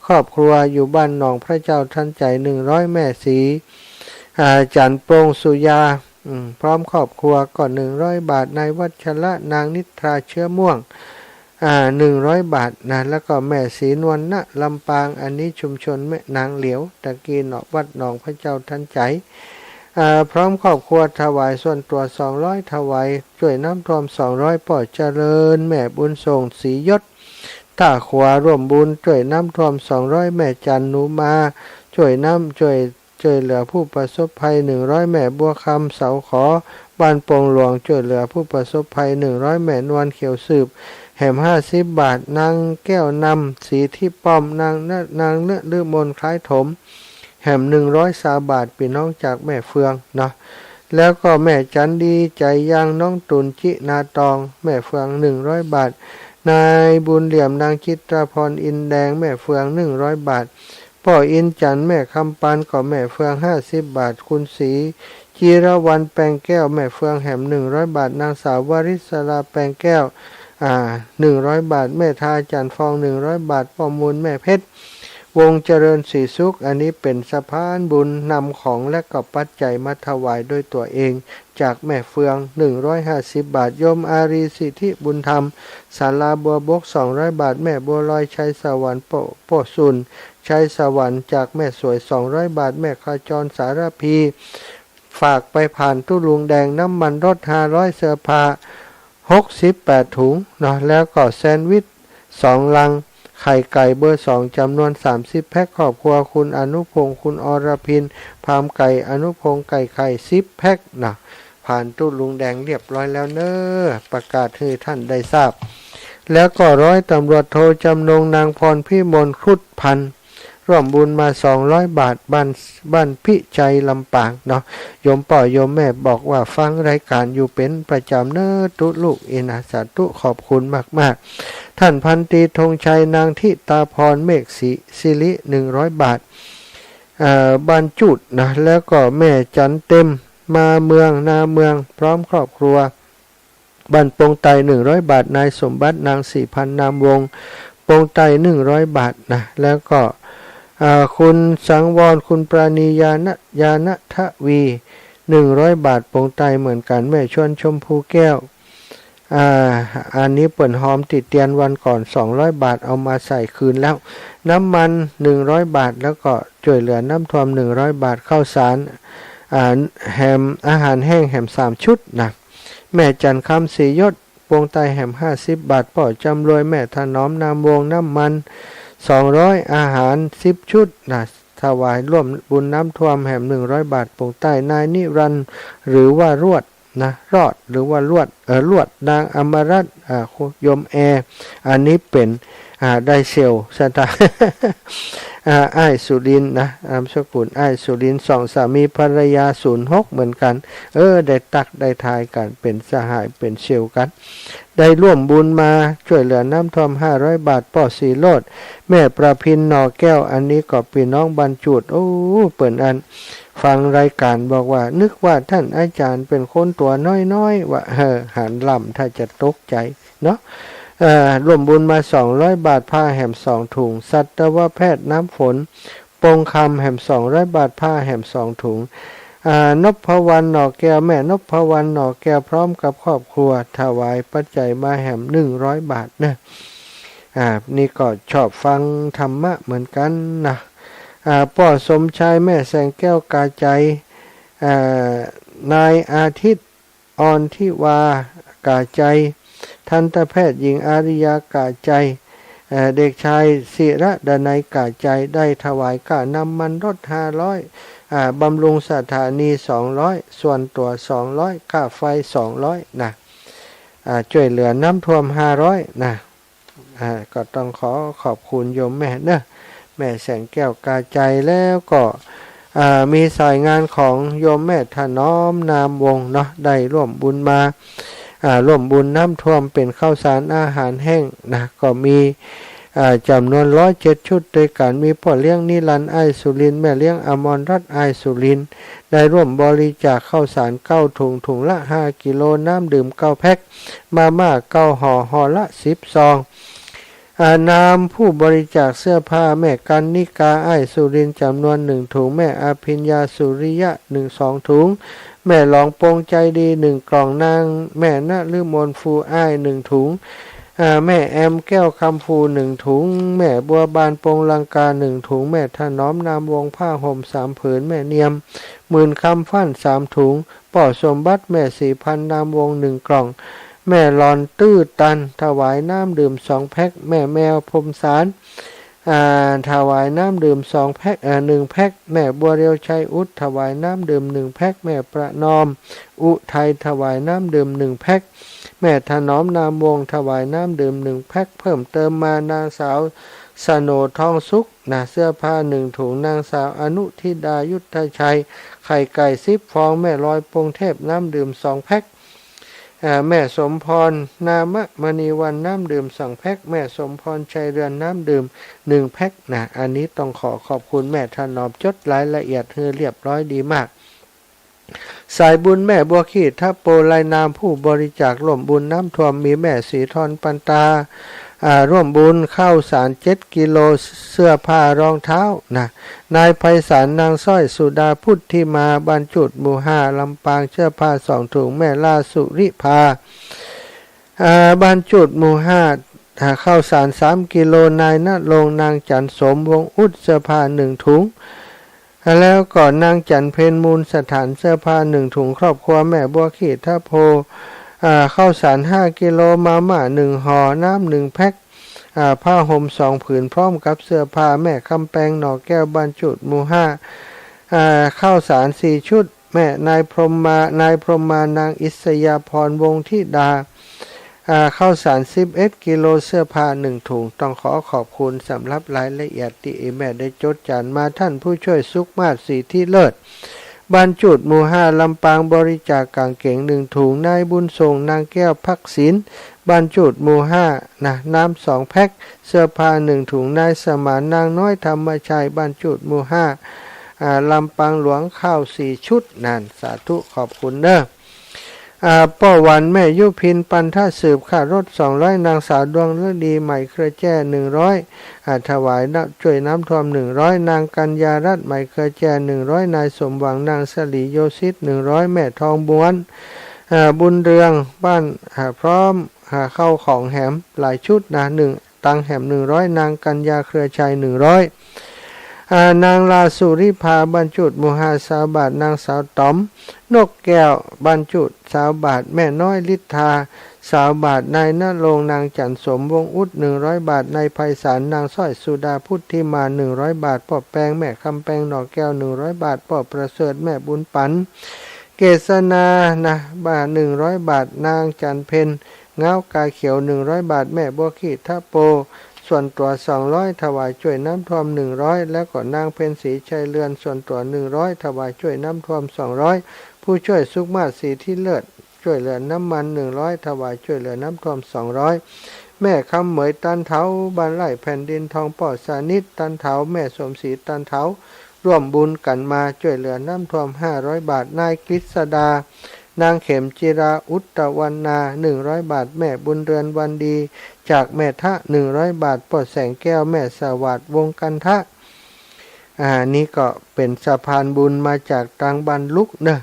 ครอบครัว อยู่บ้านหนองพระเจ้าทันใจ หนึ่งร้อย แม่ศรี อ่า จันทร์โปร่ง สุยา อืม พร้อมครอบครัวก็ หนึ่งร้อยบาท นายวัชระ นางนิทรา เชื้อม่วง อ่า หนึ่งร้อยบาทนะ แล้วก็แม่ศรีนวล ณ ลำปาง อันนี้ชุมชนแม่นางเหลียว ตะกี้เนาะ วัดหนองพระเจ้าทันใจ อ่า พร้อมครอบครัวถวายส่วนตั๋ว สองร้อย ถวายจ้วยน้ำท่วม สองร้อย ป้อเจริญ แม่บุญส่ง ศรียศ ท่าขวา ร่วมบุญจ้วยน้ำท่วม สองร้อย แม่จันทร์ หนูมา จ้วยน้ำ จ้วย จ้วยเหลือผู้ประสบภัย หนึ่งร้อย แม่บัวคำ เสาขอ บ้านโป่งหลวง จ้วยเหลือผู้ประสบภัย หนึ่งร้อย แม่นวล เขียวสืบ แหม ห้าสิบบาท นางแก้วนำ ศรีทิพย์ป้อม นางน- นางนฤมล คล้ายถม แหม หนึ่งร้อย ซาวบาท ปี้น้องจากแม่เฟืองเนาะ แล้วก็แม่จันดี ใจยัง น้องตุ่น จินาตอง แม่เฟือง หนึ่งร้อยบาท นายบุญเหลี่ยม นางจิตราพร อินแดง แม่เฟือง หนึ่งร้อยบาท ป้ออินจันทร์ แม่คำปาน ก็แม่เฟือง ห้าสิบบาท คุณศรีจิรวรรณ แปงแก้ว แม่เฟือง แหม หนึ่งร้อยบาท นางสาววริศรา แปงแก้ว อ่า หนึ่งร้อยบาท แม่ทา จันทร์ฟอง หนึ่งร้อยบาท ป้อมูล แม่เพชร วงศ์เจริญศรีสุข อันนี้เป๋นสะพานบุญนำของและก็ปัจจัยมาถวายด้วยตั๋วเอง จากแม่เฟือง หนึ่งร้อยห้าสิบบาท โยมอารีย์ สิทธิบุญธรรม ศาลาบัวบก สองร้อยบาท แม่บัวลอย ชัยสวรรค์ โป โปสุน ชัยสวรรค์ จากแม่สวย สองร้อยบาท แม่ขจร สารภี ฝากไปผ่านตุ๊ลุงแดง น้ำมันรถ ห้าร้อย เสื้อผ้า หกสิบแปดถุงเนาะ แล้วก็แซนด์วิช สองลัง ไข่ไก่เบอร์สอง จ๋ำนวน สามสิบแพ็ค ครอบครัวคุณอนุพงษ์ คุณอรพิน พามไก่ อนุพงษ์ ไก่ไข่ สิบแพ็คนะ ผ่านตุ๊ลุงแดงเรียบร้อยแล้วเน้อ ประกาศหื้อท่านได้ทราบ แล้วก็ร้อยตำรวจโทจำนง นางพรพิมล ครุฑพันธ์ ร่วมบุญมา สองร้อยบาท บ้าน บ้านพิชัย ลำปางเนาะ โยมป้อโยมแม่บอกว่าฟังรายการอยู่เป๋นประจ๋ำเน้อตุ๊ลุกอี้นะ สาธุ ขอบคุณมากๆ ท่านพันตรีธงชัย นางธิตาพร เมฆศรีสิริ หนึ่งร้อยบาท เอ่อ บ้านจูดนะ แล้วก็แม่จันเต็ม มาเมือง นาเมือง พร้อมครอบครัว บ้านปงไต หนึ่งร้อยบาท นายสมบัติ นางศรีพันธ์ นามวงศ์ ปงไต หนึ่งร้อยบาทนะ แล้วก็ อ่า คุณสังวร คุณปราณี ญาณ ญาณทวี หนึ่งร้อยบาท ปงไตเหมือนกั๋น แม่ชวน ชมพูแก้ว อ่า อันนี้เปิ้นฮอมติเตียนวันก่อน สองร้อยบาท เอามาใส่คืนแล้ว น้ำมัน หนึ่งร้อยบาท แล้วก็จ้วยเหลือน้ำท่วม หนึ่งร้อยบาท ข้าวสาร อ่า แหม อาหารแห้งแหม สามชุดนะ แม่จันทร์คำ ศรียศ ปงไตแหม ห้าสิบบาท ป้อจำรวย แม่ถนอม นามวงศ์ น้ำมัน สองร้อย อาหาร สิบชุดนะ ถวายร่วมบุญน้ำท่วมแหม หนึ่งร้อยบาท ปงไต นายนิรันดร์ หรือว่ารวดนะ รอด หรือว่ารวด เออ รวด นางอมรรัตน์ อ่า โยมแอ อันนี้เป๋น อ่า ได้เซลล์สตางค์ อ่า อ้ายสุรินทร์นะ นามสกุลอ้ายสุรินทร์ สองสามีภรรยา ศูนย์หก เหมือนกั๋น เออ ได้ตั๊กได้ทายกั๋น เป๋นสหาย เป๋นเซลล์กั๋น ได้ร่วมบุญมาจ้วยเหลือน้ำท่วม ห้าร้อยบาท ป้อศรีโรจน์ แม่ประพิน หน่อแก้ว อันนี้ก็ปี้น้องบ้านจูด โอ้ เปิ้นอันฟังรายการบอกว่า นึกว่าท่านอาจ๋ารย์เป๋นคนตั๋วน้อยๆ ว่า เออ หันลำถ้าจะตกใจ๋เนาะ เอ่อ ร่วมบุญมา สองร้อยบาท ผ้าแหม สองถุง สัตวแพทย์ น้ำฝน ปงคำ แหม สองร้อยบาท ผ้าแหม สองถุง อ่า นพวรรณ หน่อแก้ว แม่นพวรรณ หน่อแก้ว พร้อมกับครอบครัว ถวายปัจจัยมาแหม หนึ่งร้อยบาท เนาะ อ่า นี่ก็ชอบฟังธรรมะเหมือนกั๋นนะ อ่า ป้อสมชาย แม่แสงแก้ว กาไจ อ่า นายอาทิตย์ ออนทิวา กาไจ ทันตแพทย์หญิง อาริยา กาไจ เอ่อ เด็กชาย ศิระดนัย กาไจ ได้ถวายก้าน้ำมันรถ ห้าร้อย อ่า บำรุงสถานี สองร้อย ส่วนตั๋ว สองร้อย ก้าไฟ สองร้อย นะ อ่า จ้วยเหลือน้ำท่วม ห้าร้อย นะ อ่า ก็ต้องขอขอบคุณโยมแม่เนาะ แม่แสงแก้ว กาไจ แล้วก็ อ่า มีสายงานของโยมแม่ถนอม นามวงศ์เนาะ ได้ร่วมบุญมา อ่า ร่วมบุญน้ำท่วมเป๋นข้าวสารอาหารแห้งนะ ก็มี อ่า จ๋ำนวน ร้อยเจ็ดชุดด้วยกั๋น มีป้อเลี้ยงนิรันดร์ อ้ายสุรินทร์ แม่เลี้ยงอมรรัตน์ อ้ายสุรินทร์ ได้ร่วมบริจาคข้าวสาร เก้าถุง ถุงละ ห้ากิโล น้ำดื่ม เก้าแพ็ค มาม่า เก้าห่อ ห่อละ สิบซอง อ่า นามผู้บริจาคเสื้อผ้า แม่กันนิกา อ้ายสุรินทร์ จ๋ำนวน หนึ่งถุง แม่อภิญญา สุริยะ หนึ่ง สองถุง แม่หลอง ปงใจดี หนึ่งกล่อง นางแม่นฤมล ฟูอ้าย หนึ่งถุง อ่า แม่แอม แก้วคำ ฟู หนึ่งถุง แม่บัวบาน ปงลังกา หนึ่งถุง แม่ถนอม นามวงศ์ ผ้าห่ม สามผืน แม่เนียม หมื่นคำ ฟั่น สามถุง ป้อสมบัติ แม่ศรีพันธ์ นามวงศ์ หนึ่งกล่อง แม่หลอน ตื้อตัน ถวายน้ำดื่ม สองแพ็ค แม่แมว พรหมสาร อ่า ถวายน้ำดื่ม สองแพ็ค เอ่อ หนึ่งแพ็ค แม่บัวเรียว ชัยอุด ถวายน้ำดื่ม หนึ่งแพ็ค แม่ประนอม อุทัย ถวายน้ำดื่ม หนึ่งแพ็ค แม่ถนอม นามวงศ์ ถวายน้ำดื่ม หนึ่งแพ็ค เพิ่มเติมมา นางสาว สโหน่ ทองสุข นะ เสื้อผ้า หนึ่งถุง นางสาว อนุทิดา ยุทธชัย ไข่ไก่ สิบฟอง แม่ลอย ปงเทพ น้ำดื่ม สองแพ็ค อ่า แม่สมพร นามมณีวรรณ น้ำดื่ม สองแพ็ค แม่สมพร ชัยเรือน น้ำดื่ม หนึ่งแพ็ค นะ อันนี้ต้องขอขอบคุณแม่ถนอม จดรายละเอียดหื้อเรียบร้อยดีมาก สายบุญแม่บัวขี้ทะโป รายนามผู้บริจาคร่วมบุญน้ำท่วม มีแม่ศรีทร ปันตา อ่า ร่วมบุญข้าวสารเจ็ดกิโล เสื้อผ้ารองเท้านะ นายไพศาล นางสร้อย สุดาพุทธิมา บ้านจูดหมู่ห้า ลำปาง เสื้อผ้าสองถุง แม่ลาสุริภา อ่า บ้านจูดหมู่ห้า อ่า ข้าวสารสามกิโล นายณรงค์ นางจันทร์สม วงศ์อุด เสื้อผ้าหนึ่งถุง แล้วก็นางจันทร์เพ็ญ มูลสถาน เสื้อผ้าหนึ่งถุง ครอบครัวแม่บัวขีดทะโพ อ่า ข้าวสารห้ากิโล มาม่าหนึ่งห่อ น้ำหนึ่งแพ็ค อ่า ผ้าห่มสองผืน พร้อมกับเสื้อผ้า แม่คำแปง หน่อแก้ว บ้านจูดหมู่ห้า อ่า ข้าวสารสี่ชุด แม่นายพรหมา นายพรหมา นางอิสยาพร วงศ์ธิดา อ่า ข้าวสารสิบเอ็ดกิโล เสื้อผ้าหนึ่งถุง ต้องขอขอบคุณสำหรับรายละเอียดตี้แม่ได้จดจ๋ารมา ท่านผู้ช่วยสุขมาศ ศรีธิเลิศ บ้านจูดหมู่ห้า ลำปาง บริจาคก๋างเก๋งหนึ่งถุง นายบุญส่ง นางแก้ว พักศิล บ้านจูดหมู่ห้า นะ น้ำสองแพ็ค เสื้อผ้าหนึ่งถุง นายสมาน นางน้อย ธรรมชัย บ้านจูดหมู่ห้า อ่า ลำปางหลวง ข้าวสี่ชุด นั่น สาธุ ขอบคุณเน้อ อ่า ป้อหวัน แม่ยุพิน ปันทะสืบ ค่ารถสองร้อย นางสาวดวงฤดี ใหม่เครือแจ้ หนึ่งร้อย อ่า ถวายน้ำ ช่วยน้ำท่วมหนึ่งร้อย นางกัญญารัตน์ ใหม่เครือแจ้ หนึ่งร้อย นายสมหวัง นางสลี โยศิษ หนึ่งร้อย แม่ทองม้วน อ่า บุญเรือง บ้าน อ่า พร้อม อ่า ข้าวของแหมหลายชุดนะ หนึ่ง ตังแหมหนึ่งร้อย นางกัญญา เครือชัย หนึ่งร้อย อ่า นางลาสุริภา บ้านจูดหมู่ห้า ซาวบาท นางสาวต๋อม นกแก้ว บ้านจูด ซาวบาท แม่น้อย ฤทธา ซาวบาท นายณรงค์ นางจันทร์สม วงศ์อุด หนึ่งร้อยบาท นายไพศาล นางสร้อย สุดาพุทธิมา หนึ่งร้อยบาท ป้อแปง แม่คำแปง หน่อแก้ว หนึ่งร้อยบาท ป้อประเสริฐ แม่บุญปัน เกษณา นะ บาท หนึ่งร้อยบาท นางจันทร์เพ็ญ ง้าวกาเขียว หนึ่งร้อยบาท แม่บัวขีดทะโพ ส่วนตั๋ว สองร้อย ถวายช่วยน้ำท่วม หนึ่งร้อย แล้วก็นางเพ็ญศรี ชัยเรือน ส่วนตั๋ว หนึ่งร้อย ถวายช่วยน้ำท่วม สองร้อย ผู้ช่วยสุขมาศ ศรีธิเลิศ ช่วยเหลือน้ำมัน หนึ่งร้อย ถวายช่วยเหลือน้ำท่วม สองร้อย แม่คำเหมย ตันเถา บ้านไร่แผ่นดินทอง ป้อสนิท ตันเถา แม่สมศรี ตันเถา ร่วมบุญกั๋นมาช่วยเหลือน้ำท่วม ห้าร้อยบาท นายกฤษดา นางเข็มจิรา อุตตวรรณา หนึ่งร้อยบาท แม่บุญเรือน วันดี จากแม่ทะ หนึ่งร้อยบาท ป้อแสงแก้ว แม่สวัสดิ์ วงศ์กันทะ อ่า นี่ก็เป๋นสะพานบุญมาจากตางบ้านลุกเนาะ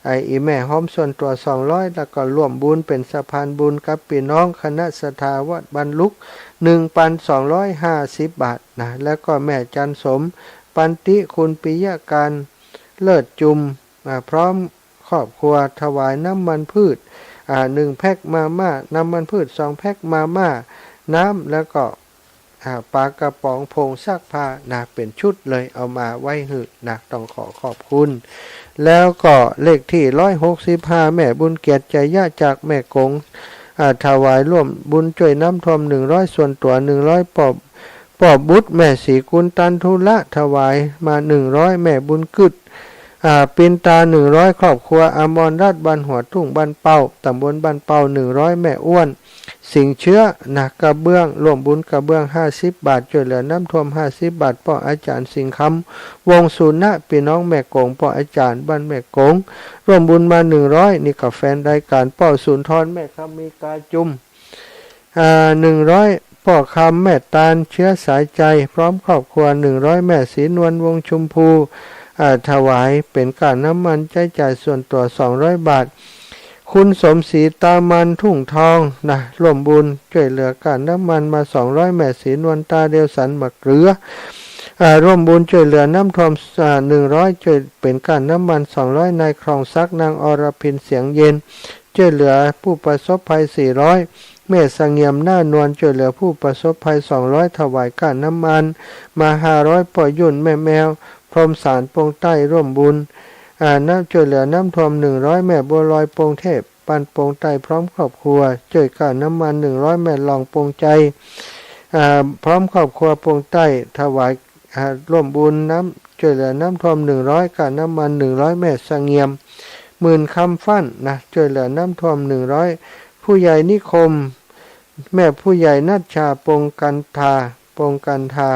ไอ้อีแม่หอม ส่วนตั๋ว สองร้อย แล้วก็ร่วมบุญเป๋นสะพานบุญกับปี้น้องคณะศรัทธาวัดบ้านลุก หนึ่งพันสองร้อยห้าสิบบาทนะ แล้วก็แม่จันทร์สม ปันติ คุณปิยะการ เลิศจุม อ่า พร้อมครอบครัว ถวายน้ำมันพืช อ่า หนึ่งแพ็ค มาม่า น้ำมันพืช สองแพ็ค มาม่า น้ำ แล้วก็ อ่า ปากระป๋อง ผงซักผ้านะ เป๋นชุดเลย เอามาไว้หื้อนะ ต้องขอขอบคุณ แล้วก็เลขตี้ ร้อยหกสิบห้า แม่บุญเกียรติ จยะ จากแม่กง อ่า ถวายร่วมบุญช่วยน้ำท่วม หนึ่งร้อย ส่วนตั๋ว หนึ่งร้อย ป้อ ป้อบุตร แม่ศรีกุล ตันธุระ ถวายมา หนึ่งร้อย แม่บุญกึด อ่า ปินตา หนึ่งร้อย ครอบครัวอมรรัตน์ บ้านหัวทุ่ง บ้านเป้า ตำบลบ้านเป้า หนึ่งร้อย แม่อ้วน สิงห์เชื้อนะ กระเบื้อง ร่วมบุญกระเบื้อง ห้าสิบบาท ช่วยเหลือน้ำท่วม ห้าสิบบาท ป้ออาจารย์สิงห์คำ วงศ์สุนะ ปี้น้องแม่กง ป้ออาจารย์ บ้านแม่กง ร่วมบุญมา หนึ่งร้อย นี่ก็แฟนรายก๋าน ป้อสุนทร แม่คำมี กาจุม อ่า หนึ่งร้อย ป้อคำ แม่ตาล เชื้อสายใจ พร้อมครอบครัว หนึ่งร้อย แม่ศรีนวล วงศ์ชมพู อ่า ถวายเป๋นก้าน้ำมันใจ๊จ่ายส่วนตั๋ว สองร้อยบาท คุณสมศรี ตามัน ทุ่งทองนะ ร่วมบุญช่วยเหลือก้าน้ำมันมา สองร้อย แม่ศรีนวล ตาเดียวสัน มะเกลือ อ่า ร่วมบุญช่วยเหลือน้ำท่วม อ่า หนึ่งร้อย ช่วยเป๋นก้าน้ำมัน สองร้อย นายครองศักดิ์ นางอรพิน เสียงเย็น ช่วยเหลือผู้ประสบภัย สี่ร้อย แม่เสงี่ยม หน้านวล ช่วยเหลือผู้ประสบภัย สองร้อย ถวายก้าน้ำมันมา ห้าร้อย ป้อยุ่น แม่แมว พรหมสาร ปงใต้ ร่วมบุญ อ่า น้ำ ช่วยเหลือน้ำท่วม หนึ่งร้อย แม่บัวลอย ปงเทพ บ้านปงใต้ พร้อมครอบครัว ช่วยก้าน้ำมัน หนึ่งร้อย แม่หล่อง ปงใจ อ่า พร้อมครอบครัว ปงใต้ ถวาย อ่า ร่วมบุญน้ำ ช่วยเหลือน้ำท่วม หนึ่งร้อย ก้าน้ำมัน หนึ่งร้อย แม่เสงี่ยม หมื่นคำฟั่นนะ ช่วยเหลือน้ำท่วม หนึ่งร้อย ผู้ใหญ่นิคม แม่ผู้ใหญ่นัชชา ปงกันทา ปงกันทา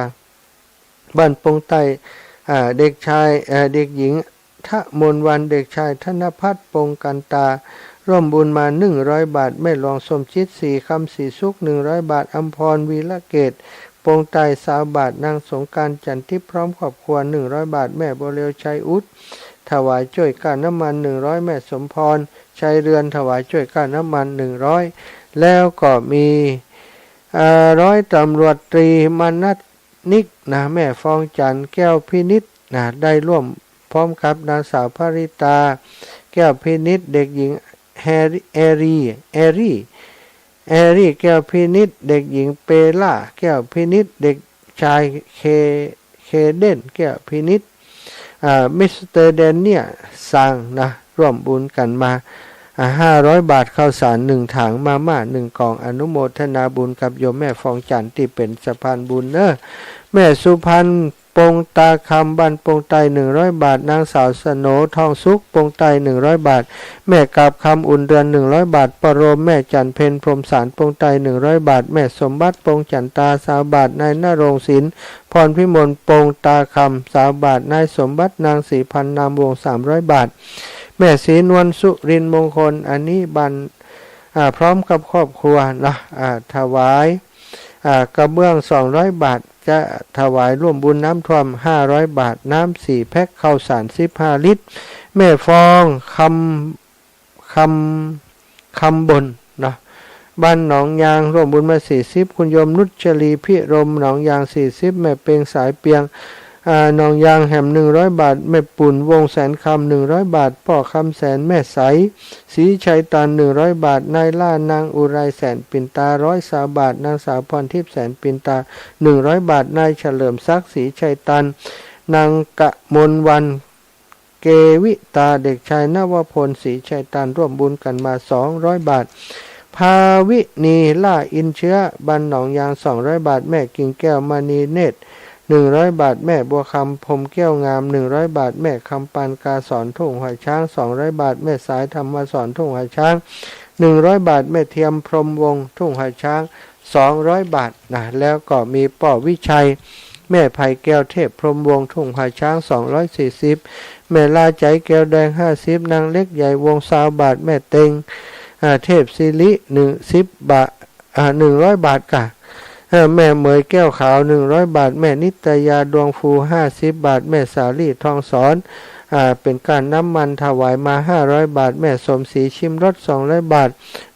บ้านปงใต้ อ่า เด็กชาย เอ่อ เด็กหญิง ทะมนวรรณ เด็กชายธนพัฒน์ ปงกันตา ร่วมบุญมาหนึ่งร้อยบาท แม่หลวงสมจิต ศรีคำ ศรีสุข หนึ่งร้อยบาท อำพร วีระเกต ปงไตร ซาวบาท นางสงกรานต์ จันทิพย์ พร้อมครอบครัว หนึ่งร้อยบาท แม่บัวเรียว ชัยอุด ถวายจ้วยก้าน้ำมัน หนึ่งร้อย แม่สมพร ชัยเรือน ถวายจ้วยก้าน้ำมัน หนึ่งร้อย แล้วก็มี เอ่อ ร้อยตำรวจตรีมนัสนิกนะ แม่ฟองจันทร์ แก้วพินิจนะ ได้ร่วมพร้อมกับนางสาวภริตา แก้วพินิจ เด็กหญิงแฮร์รี่ แอรี แอรี แอรี แก้วพินิจ เด็กหญิงเปล่า แก้วพินิจ เด็กชายเค เคเดน แก้วพินิจ อ่า มิสเตอร์แดเนียล ซังนะ ร่วมบุญกั๋นมา อ่า ห้าร้อยบาท ข้าวสารหนึ่งถัง มาม่าหนึ่งกล่อง อนุโมทนาบุญกับโยมแม่ฟองจันทร์ตี้เป๋นสะพานบุญเน้อ แม่สุพรรณ ปงตาคำ บ้านปงไตร หนึ่งร้อยบาท นางสาวสโหน ทองสุข ปงไตร หนึ่งร้อยบาท แม่กาบคำ อุ่นเดือน หนึ่งร้อยบาท ประโลม แม่จันทร์เพ็ญ พรหมสาร ปงไตร หนึ่งร้อยบาท แม่สมบัติ ปงจันตา ซาวบาท นายณรงค์ศิลป์ พรพิมล ปงตาคำ ซาวบาท นายสมบัติ นางศรีพันธ์ นามวงศ์ สามร้อยบาท แม่ศรีนวล สุรินทร์มงคล อันนี้บ้าน อ่า พร้อมกับครอบครัวนะ อ่า ถวาย อ่า กระเบื้อง สองร้อยบาท จะถวายร่วมบุญน้ำท่วม ห้าร้อยบาท น้ำสี่แพ็ค ข้าวสาร สิบห้าลิตร แม่ฟอง คำ คำ คำบนเนาะ บ้านหนองยาง ร่วมบุญมา สี่สิบ คุณโยมนุชลี พิรม หนองยาง สี่สิบ แม่เปง สายเปียง อ่า หนองยาง แหม หนึ่งร้อยบาท แม่ปุ่น วงศ์แสนคำ หนึ่งร้อยบาท ป้อคำแสน แม่ใส ศรีชัยตาน หนึ่งร้อยบาท นายล่า นางอุไร แสนปิ่นตา ร้อยซาวบาท นางสาวพรทิพย์ แสนปิ่นตา หนึ่งร้อยบาท นายเฉลิมศักดิ์ ศรีชัยตาน นางกมลวรรณ เกวิตา เด็กชายนวพล ศรีชัยตาน ร่วมบุญกั๋นมา สองร้อยบาท ภาวินี ล่าอินเชื้อ บ้านหนองยาง สองร้อยบาท แม่กิ่งแก้ว มณีเนตร หนึ่งร้อยบาท แม่บัวคำ พรหมแก้วงาม หนึ่งร้อยบาท แม่คำปาน กาสอน ทุ่งหัวช้าง สองร้อยบาท แม่สาย ธรรมสอน ทุ่งหัวช้าง หนึ่งร้อยบาท แม่เทียม พรหมวงศ์ ทุ่งหัวช้าง สองร้อยบาทนะ แล้วก็มีป้อวิชัย แม่ไพแก้ว เทพพรหมวงศ์ ทุ่งหัวช้าง สองร้อยสี่สิบ แม่ลาใจ๋ แก้วแดง ห้าสิบ นางเล็กใหญ่ วงศ์ ซาวบาท แม่เต็ง อ่า เทพศิริ หนึ่ง สิบบาท อ่า หนึ่งร้อยบาทก่ะ เออ แม่เหมย แก้วขาว หนึ่งร้อยบาท แม่นิตยา ดวงภู ห้าสิบบาท แม่สาลี่ ทองสอน อ่า เป๋นก้าน้ำมัน ถวายมา ห้าร้อยบาท แม่สมศรี ชิมรส สองร้อยบาท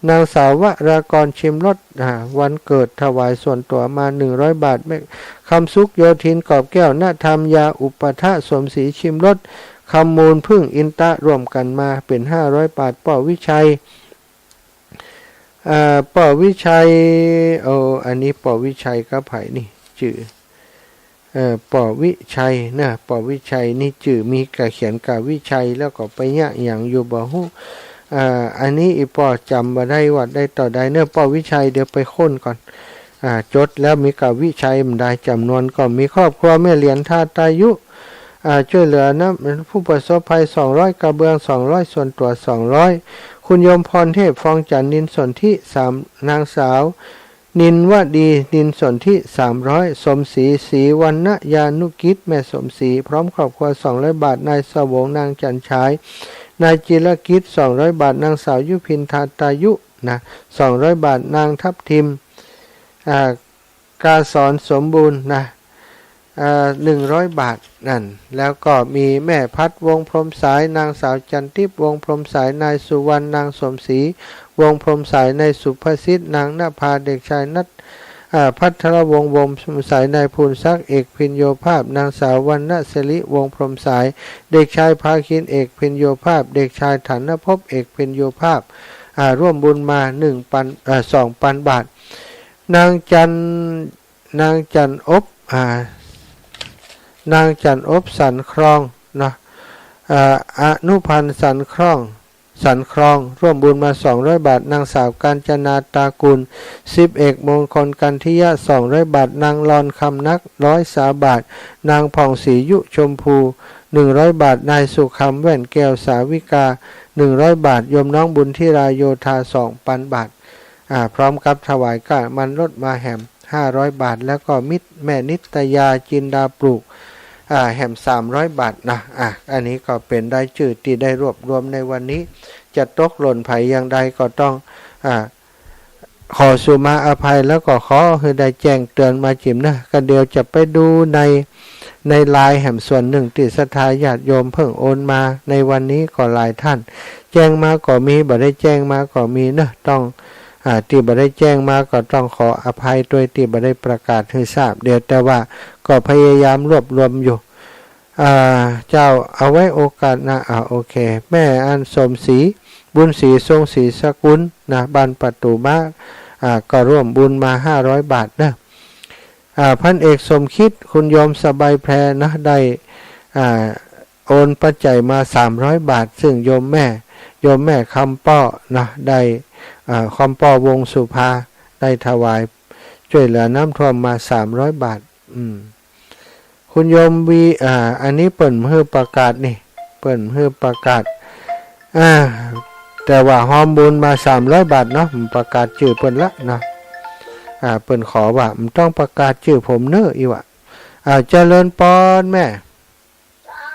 นางสาววรากร ชิมรส อ่า วันเกิด ถวายส่วนตั๋วมา หนึ่งร้อยบาท แม่คำสุข โยธิน กอบแก้ว ณ ธรรมยา อุปทะ สมศรี ชิมรส คำมูล ผึ้งอินตะ ร่วมกั๋นมาเป๋น ห้าร้อยบาท ป้อวิชัย เอ่อ ป้อวิชัย โอ้ อันนี้ป้อวิชัยกับใผนี่ จื้อ เอ่อ ป้อวิชัยนะ ป้อวิชัยนี่จื้อมีก้าเขียนก้าวิชัย แล้วก็ไปเยียะหยังอยู่บ่ฮู้ อ่า อันนี้อี่ป้อจ๋ำบ่ได้ว่าได้เต้าใดเนาะ ป้อวิชัย เดี๋ยวไปค้นก่อน อ่า จดแล้วมีก้าวิชัยบ่ได้ จ๋ำนวนก็มี ครอบครัวแม่เหรียญ ทาตายุ อ่า จ้วยเหลือนะ ผู้ประสบภัย สองร้อย กระเบื้อง สองร้อย ส่วนตั๋ว สองร้อย คุณโยมพรเทพ ฟองจันทร์ นินสนธิ สาม นางสาว นินวดี นินสนธิ สามร้อย สมศรี ศรีวรรณยานุกิจ แม่สมศรี พร้อมครอบครัว สองร้อยบาท นายสวง นางจันทร์ฉาย นายจิรกิจ สองร้อยบาท นางสาวยุพิน ทาตายุนะ สองร้อยบาท นางทับทิม อ่า กาสอนสมบูรณ์นะ เอ่อ หนึ่งร้อยบาทนั่น แล้วก็มีแม่พัด วงศ์พรหมสาย นางสาวจันทิพย์ วงศ์พรหมสาย นายสุวรรณ นางสมศรี วงศ์พรหมสาย นายสุภสิทธิ์ นางนภา เด็กชายนัท เอ่อ พัทรวงศ์ วงศ์พรหมสาย นายภูนศักดิ์ เอกพิญโญภาพ นางสาววรรณสิริ วงศ์พรหมสาย เด็กชายภาคิน เอกพิญโญภาพ เด็กชายฐานภพ เอกพิญโญภาพ อ่า ร่วมบุญมา หนึ่งปัน เอ่อ สองปันบาท นางจัน นางจันอบ อ่า นางจันอบ สันครอง เนาะ อ่า อนุพันธ์ สันครอง สันครอง ร่วมบุญมา สองร้อยบาท นางสาวกาญจนา ตากุล สิบเอกมงคล กันทิยะ สองร้อยบาท นางลอน คำนัก ร้อยซาวบาท นางผ่องศรี ยุชมพู หนึ่งร้อยบาท นายสุคำ แว่นแก้ว สาวิกา หนึ่งร้อยบาท โยมน้องบุญธิรา โยธา สองปันบาท อ่า พร้อมกับถวายก้าน้ำมันรถมาแหม ห้าร้อยบาท แล้วก็มิตรแม่นิตยา จินดาปลูก อ่า แหม สามร้อยบาทนะ อ่า อันนี้ก็เป๋นรายจื้อตี้ได้รวบรวมในวันนี้ จะตกหล่นใผอย่างใดก็ต้อง อ่า ขอสุมาอภัย แล้วก็ขอหื้อได้แจ้งเตือนมาจิมเนาะ ก็เดี๋ยวจะไปดูใน ในไลน์แหมส่วนนึ่งตี้ศรัทธาญาติโยมเพิ่งโอนมาในวันนี้ก็หลายท่าน แจ้งมาก็มี บ่ได้แจ้งมาก็มีเนาะ ต้อง อ่า ตี้บ่ได้แจ้งมาก็ต้องขออภัยตวยตี้บ่ได้ประกาศหื้อทราบ เดี๋ยวแต่ว่าก็พยายามรวบรวมอยู่ อ่า เจ้า เอาไว้โอกาสหน้า อ่า โอเค แม่อันสมศรี บุญศรี ทรงศรีสกุลนะ บ้านประตูม้า อ่า ก็ร่วมบุญมาห้าร้อยบาทเนาะ อ่า พันเอกสมคิด คุณโยมสบายแพรนะ ได้ อ่า โอนปัจจัยมาสามร้อยบาท ซึ่งโยมแม่ โยมแม่คำป้อนะ ได้ อ่า คำป้อวงศ์สุภา ได้ถวายช่วยเหลือน้ำท่วมมาสามร้อยบาท อืม คุณโยมวี อ่า อันนี้เปิ้นหื้อประกาศนี่ เปิ้นหื้อประกาศ อ่า แต่ว่าฮอมบุญมาสามร้อยบาทเนาะ บ่ประกาศจื้อเปิ้นละเนาะ อ่า เปิ้นขอว่าบ่ต้องประกาศจื้อผมเน้อ อี้วะ อ่า เจริญปอนแม่ เจ้า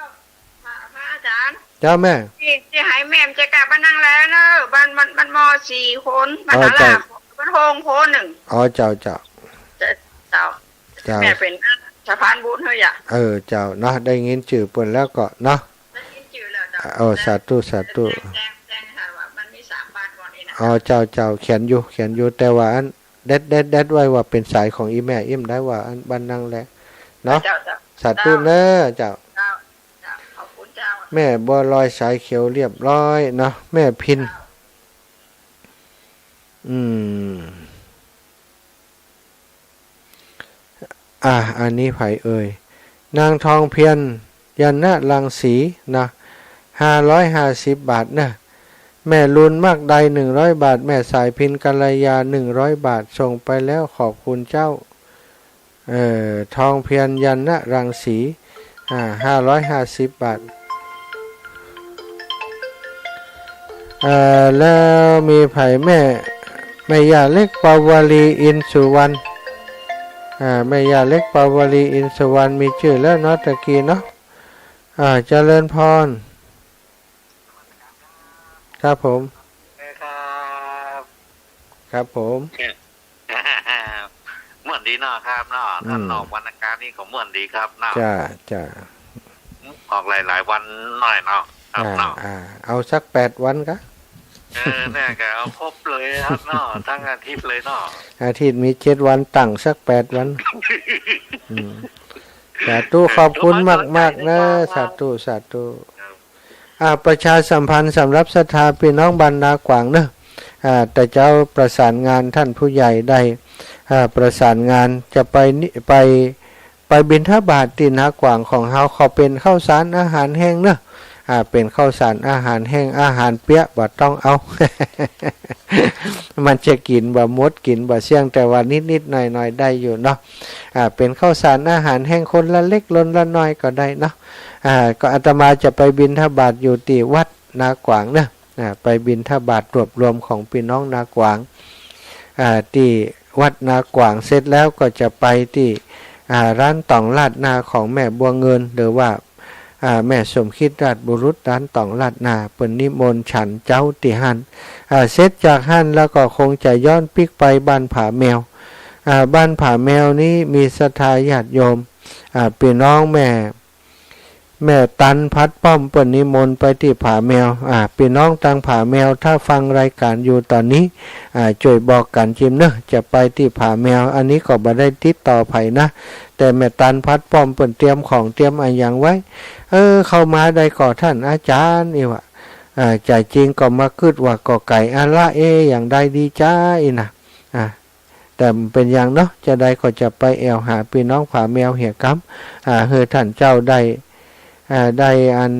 พระ พระอาจ๋ารย์ เจ้าแม่ ตี้ ตี้หื้อแม่มันจะกลับมานั่งแล้วเนอะ บ้าน บ้าน บ้านหม้อสี่คน บ้าน อ๋อ หาลา เจ้า บ้านโฮงคนนึ่ง อ๋อ เจ้า เจ้า เจ้า เจ้า เจ้า แม่เป๋นสะพานบุญหื้อเยียะ เออ เจ้าเนาะ ได้ยินจื้อเปิ้นแล้วก็เนาะ ได้ยินจื้อแล้วเจ้า โอ้ สาธุ สาธุ แจ้ง แจ้ง แจ้งค่ะ ว่ามันมีสามบ้านก่อนนี่นะ อ๋อ เจ้า เจ้า เขียนอยู่ เขียนอยู่ แต่ว่าอัน แดด แดด แดดไว้ว่าเป๋นสายของอี่แม่ อี่บ่ได้ว่าอันบ้านนั่งแลเนาะ เจ้า เจ้า สาธุเน้อ เจ้า เจ้า เจ้า ขอบคุณเจ้า แม่บัวลอยสายเขียวเรียบร้อยเนาะ แม่พิน เจ้า อืม อ่ะ อันนี้ใผเอ่ย นางทองเพียร ยรรณรังสีนะ ห้าร้อยห้าสิบบาทนะ แม่ลุนมากใด หนึ่งร้อยบาท แม่สายพินกัลยา หนึ่งร้อยบาท ส่งไปแล้ว ขอบคุณเจ้า เอ่อ ทองเพียร ยรรณรังสี อ่า ห้าร้อยห้าสิบบาท เอ่อ แล้วมีใผแม่ แม่ย่าเล็กปาวลี อินสุวรรณ อ่า แม่ย่าเล็กปาวลี อินสุวรรณ มีจื้อแล้วเนาะ ตะกี้เนาะ อ่า เจริญพร ครับผม ครับ ครับผม ม่วนดีเนาะครับเนาะ อืม ถ้าออกวันอังคารนี่ก็ม่วนดีครับเนาะ จ้า จ้า ออกหลายๆวันหน่อยเนาะ ครับ อ่า เนาะ อ่า เอาสักแปดวันกะ เออ เนี่ยก็เอาครบเลยครับเนาะ ทั้งอาทิตย์เลยเนาะ อาทิตย์มีเจ็ดวัน ตั้งสักแปดวัน อืม สาธุ ขอบคุณมากๆเนาะ สาธุ สาธุ ครับ อ่า ประชาสัมพันธ์สำหรับศรัทธาพี่น้องบ้านนากวางเนาะ อ่า แต่เจ้าประสานงานท่านผู้ใหญ่ได้ อ่า ประสานงานจะไปนิ ไป ไปบิณฑบาตตี้นากวางของเฮา เขาเป๋นข้าวสารอาหารแห้งเนาะ อ่า เป๋นข้าวสารอาหารแห้ง อาหารเปียะบ่ต้องเอา มันจะกิ๋นบ่หมด กิ๋นบ่เสี้ยง แต่ว่านิดๆหน่อยๆได้อยู่เนาะ อ่า เป๋นข้าวสารอาหารแห้งคนละเล็กคนละน้อยก็ได้เนาะ อ่า ก็อาตมาจะไปบิณฑบาตอยู่ตี้วัดนากวางเนาะ อ่า ไปบิณฑบาตรวบรวมของพี่น้องนากวาง อ่า ตี้วัดนากวาง เสร็จแล้วก็จะไปตี้ อ่า ร้านต่องราดหน้าของแม่บัวเงิน หรือว่า อ่า แม่สมคิดราชบุรุษ ร้านต่องราดหน้า เปิ้นนิมนต์ฉันเจ๊าตี้หั้น อ่า เสร็จจากหั้นแล้วก็คงจะย้อนปิ๊กไปบ้านผาแมว อ่า บ้านผาแมวนี้มีศรัทธาญาติโยม อ่า พี่น้องแม่ แม่ตันพัดป้อม เปิ้นนิมนต์ไปตี้ผาแมว อ่า พี่น้องตางผาแมว ถ้าฟังรายการอยู่ต๋อนนี้ อ่า จ้วยบอกกั๋นจิมเนาะ จะไปตี้ผาแมว อันนี้ก็บ่ได้ติดต่อใผนะ แต่แม่ตันพัดป้อมเปิ้นเตรียมของเตรียมอะหยังไว้ เออ เข้ามาได้ก่อท่านอาจ๋ารย์ อี้วะ อ่า ใจ๋จริงก็มากึ๊ดว่าก็ไก๋อะละ เอ๊ะ อย่างใดดีจ๊า อี้นะ อ่า แต่บ่เป๋นหยังเนาะ จาใดก็จะไปแอ่วหาปี้น้องผาแมวเหียกำ อ่า หื้อท่านเจ้าได้ อ่า ได้อัน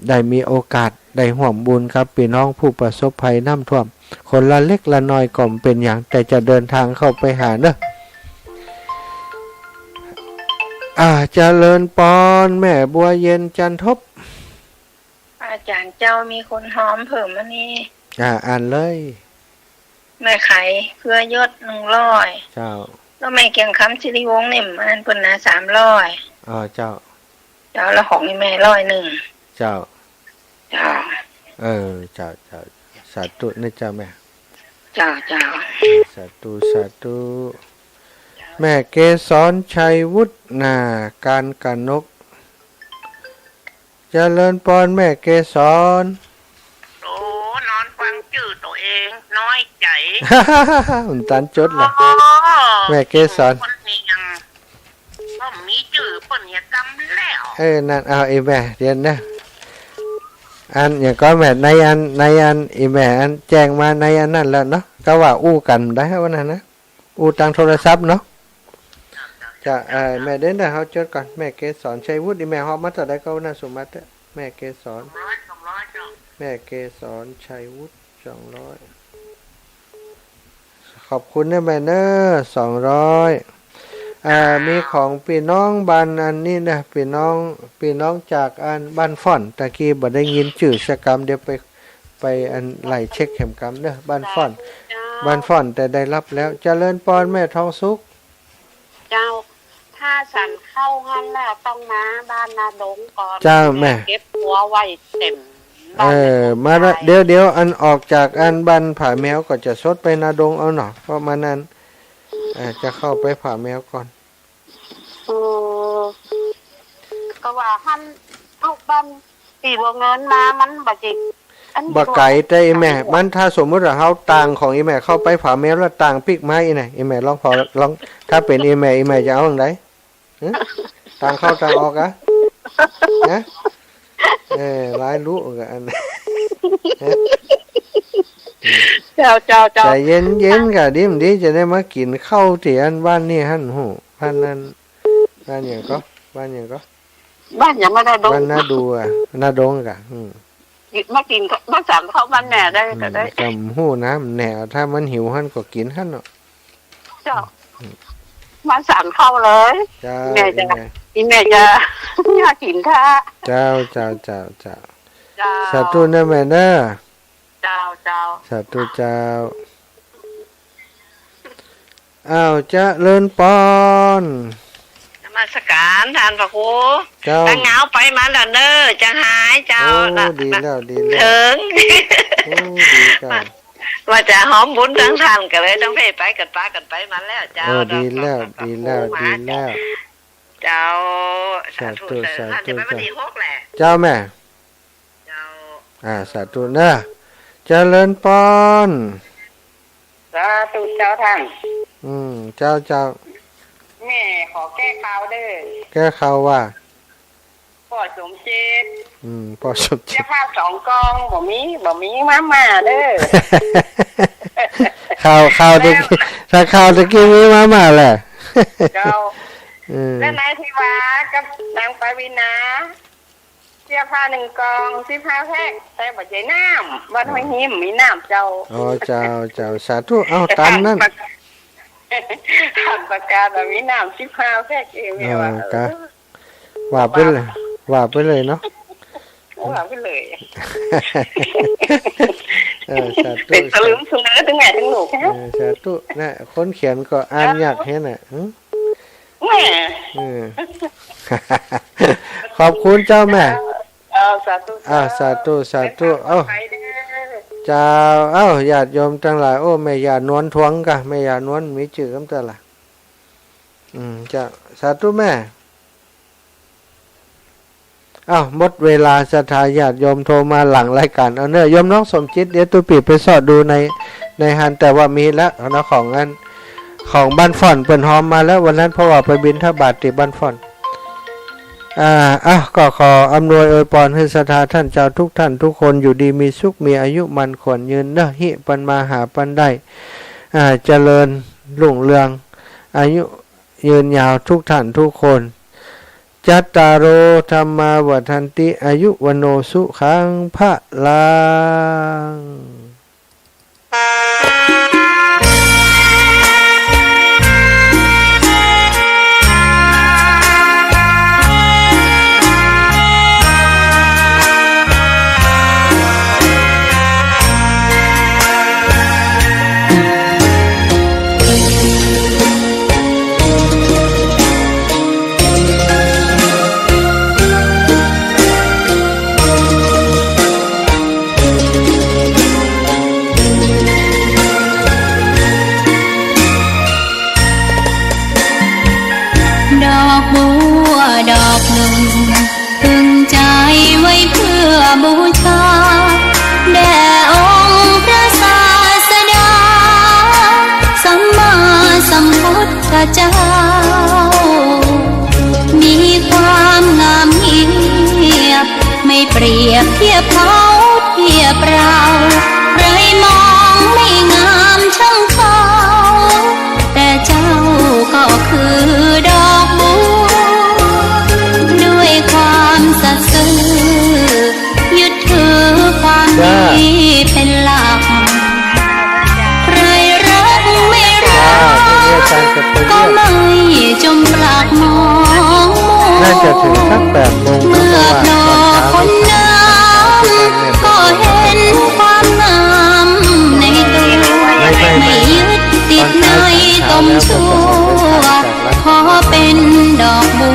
ได้มีโอกาสได้ฮ่วมบุญกับปี้น้องผู้ประสบภัยน้ำท่วม คนละเล็กละน้อยก็บ่เป๋นหยัง แต่จะเดินทางเข้าไปหาเนาะ อ่า เจริญปอน แม่บัวเย็นจันทบ อาจ๋ารย์เจ้า มีคนฮ้อมเพิ่มมานี่ อ่า อ่านเลย แม่ไข เครือยศ หนึ่งร้อย เจ้า แล้วแม่เกียงคำ สิริวงศ์ เนี่ย อันนั้นเปิ้นนะ สามร้อย อ๋อ เจ้า เจ้า แล้วของอีแม่ ร้อยหนึ่ง เจ้า เจ้า เออ เจ้า เจ้า สาธุนะเจ้าแม่ เจ้า เจ้า สาธุ สาธุ แม่เกสร ชัยวุฒิ นา กาญจนก เจริญปอนแม่เกสร โอ้ นอนฟังจื้อตั๋วเอง น้อยใจ๋ มันตันจดละ โอ้ แม่เกสร คนเนียง บ่มีจื้อเปิ้นเหียกำแล้ว เออ นั่น เอา อีแม่ เดี๋ยวนะ อันหยังก่อแม่ ในอัน ในอัน อีแม่ อันแจ้งมาในอันนั้นแล้วเนาะ ก็ว่าอู้กั๋นได้วันนั้นนะ อู้ตางโทรศัพท์เนาะ จ้ะ เอ่อ แม่เดี๋ยวนะ เฮาจดก่อน แม่เกสร ชัยวุฒิ อีแม่ฮอบมาเต้าใดก่อนะ สมมาเต๊อะ แม่เกสร สองร้อย สองร้อย เจ้า แม่เกสร ชัยวุฒิ สองร้อย ขอบคุณนะแม่เนอะ สองร้อย อ่า มีของปี้น้องบ้านอันนี้นะ ปี้น้อง ปี้น้องจากอันบ้านฟ้อน ตะกี้บ่ได้ยินจื้อสักกำ เดี๋ยวไป ไปอันไล่เช็คแหมกำเนอะ บ้านฟ้อน บ้านฟ้อน แต่ได้ฮับแล้ว เจริญปอนแม่ทองสุข เจ้า ถ้าสันเข้าหั้นแล้วต้องมาบ้านนาดงก่อน เจ้าแม่ เก็บตั๋วไว้เต็ม เออ บ้านนาดง มาละ ได้ เดี๋ยว เดี๋ยวอันออกจากอันบ้านผาแมวก็จะสดไปนาดงเอาเนาะ ประมาณนั้น เอ่อ จะเข้าไปผาแมวก่อน เออ ก็ว่าหั้น ทุกบ้าน ตี้บ่เงินมามันบ่จิ อัน บ่ไก๋เต๊อะอีแม่ มันถ้าสมมุติว่าเฮาตางของอีแม่เข้าไปผาแมวแล้วตางปิ๊กมาอี้นะ อีแม่ลองผ่อ ลอง ถ้าเป๋นอีแม่ อีแม่จะเอาจั่งใด ฮะ ตางเข้าตางออกอะ ฮะ เออ หลายลุกะอัน ฮะ เจ้า เจ้า เจ้า ใจ๋เย็นๆ กะ ดีมดีจะได้มากิ๋นข้าวตี้อันบ้านนี่หั้น ฮู้ บ้านนั้น บ้านหยังก่อ บ้านหยังก่อ บ้านหยัง บ้านนาดง บ้านนาดูอะ นาดงกะ อืม มากิ๋น มาสันเข้าบ้านแม่ได้ อืม ก็ได้ ก็ฮู้นะ แหน่ ถ้ามันหิวหั้นก็กิ๋นหั้นเนาะ เจ้า อืม มาสันเข้าเลย เจ้า แม่จะ อีแม่ อีแม่จะ อยากกิ๋นข้าว เจ้า เจ้า เจ้า เจ้า เจ้า สาธุนะแม่เนอะ เจ้า เจ้า สาธุเจ้า อ้าว เจริญปอน นมัสก๋านต้านพระครู เจ้า ตาเหงาไปมาแล้วเน่อ จะหายเจ้า โอ้ น่ะ ดีแล้ว ดีแล้ว เถิง โอ้ ดีเจ้า ว่าจะหอมบุญตังต้านก็เลยต้องได้ไปกั๋น ปากั๋นไปมาแล้วเจ้า โอ้ ดีแล้ว ดีแล้ว ดีแล้ว เจ้า สาธุ สาธุ สาธุ ต้านจะไปวันตี้หกแหละ เจ้าแม่ เจ้า อ่า สาธุเนอะ เจริญปอน สาธุเจ้าต้าน อืม เจ้า เจ้า แม่ขอแก้ข่าวเน่อ แก้ข่าวว่า ป้อสมจิต อืม ป้อสมจิต เสื้อผ้าสองกอง บ่มี บ่มีมาม่าเน่อ ข่าว ข่าวตะกี้ แล้ว ถ้าข่าวตะกี้มีมาม่าแหละ เจ้า อืม แล้วนายทิวากับนางปวีณา เสื้อผ้านึ่งกอง สิบห้าแพ็ค แต่บ่ใจ้น้ำ บ้านห้วยหิมมีน้ำเจ้า อ๋อ เจ้า เจ้า สาธุ เอ้า ต๋ามนั้น ต้านประกาศว่ามีน้ำสิบห้าแพ็คเอง แม่ว่า อ๋อ กะ เออ ว่าไปเลย ว่าไปเลยเนาะ ว่าไปเลย เออ สาธุ เป๋นตะลึงเสนอตึงแม่ตึงลูกนะ เออ สาธุ นะ คนเขียนก็อ่านยากแฮะน่ะ หึ แม่ เออ ขอบคุณเจ้าแม่ เออ สาธุ อ่า เจ้า สาธุ สาธุ เดินทางปลอดภัยเด้อ เอ้า เจ้า เอ้า ญาติโยมตังหลาย โอ้ แม่ย่านวลถวงกะ แม่ย่านวลมีจื้อกำเตื้อละ อืม เจ้า สาธุแม่ อ้าว หมดเวลา ศรัทธาญาติโยมโทรมาหลังรายการ เอาเน่อ โยมน้องสมจิต เดี๋ยวตุ๊ปี้ไปซอดดูใน ในหั้น แต่ว่ามีแล้วนะ ของอัน ของบ้านฟ้อนเปิ้นฮอมมาแล้ววันนั้น เพราะว่าไปบิณฑบาตตี้บ้านฟ้อน อ่า อ้าว ก็ขออำนวยอวยปอนหื้อศรัทธาต้านเจ้าทุกต้านทุกคน อยู่ดีมีสุข มีอายุมั่นขวัญยืนเน่อ ฮิปันมาหาปันได้ อ่า เจริญรุ่งเรือง อายุ ยืนยาวทุกต้านทุกคน จัตตาโร ธัมมา วัฑฒันติ อายุ วัณโณ สุขัง พะลัง บูชา แด่องค์พระศาสดา สัมมาสัมพุทธเจ้า มีความงามเงียบ ไม่เปรียบเทียบเขาเทียบเรา ใครมองไม่งามช่างเขา แต่เจ้าก็คือดอกบัว ด้วยความสัตย์ซื่อ ยึดถือความดีเป็นหลัก ใครรักไม่รัก ก็ไม่จมปลักมองมัว น่าจะถึงสักแปดโมง เมื่อโผล่พ้นน้ำ ก็เห็นความงามในตัว ไม่ยึดติดในตมชั่ว ขอเป็นดอกบั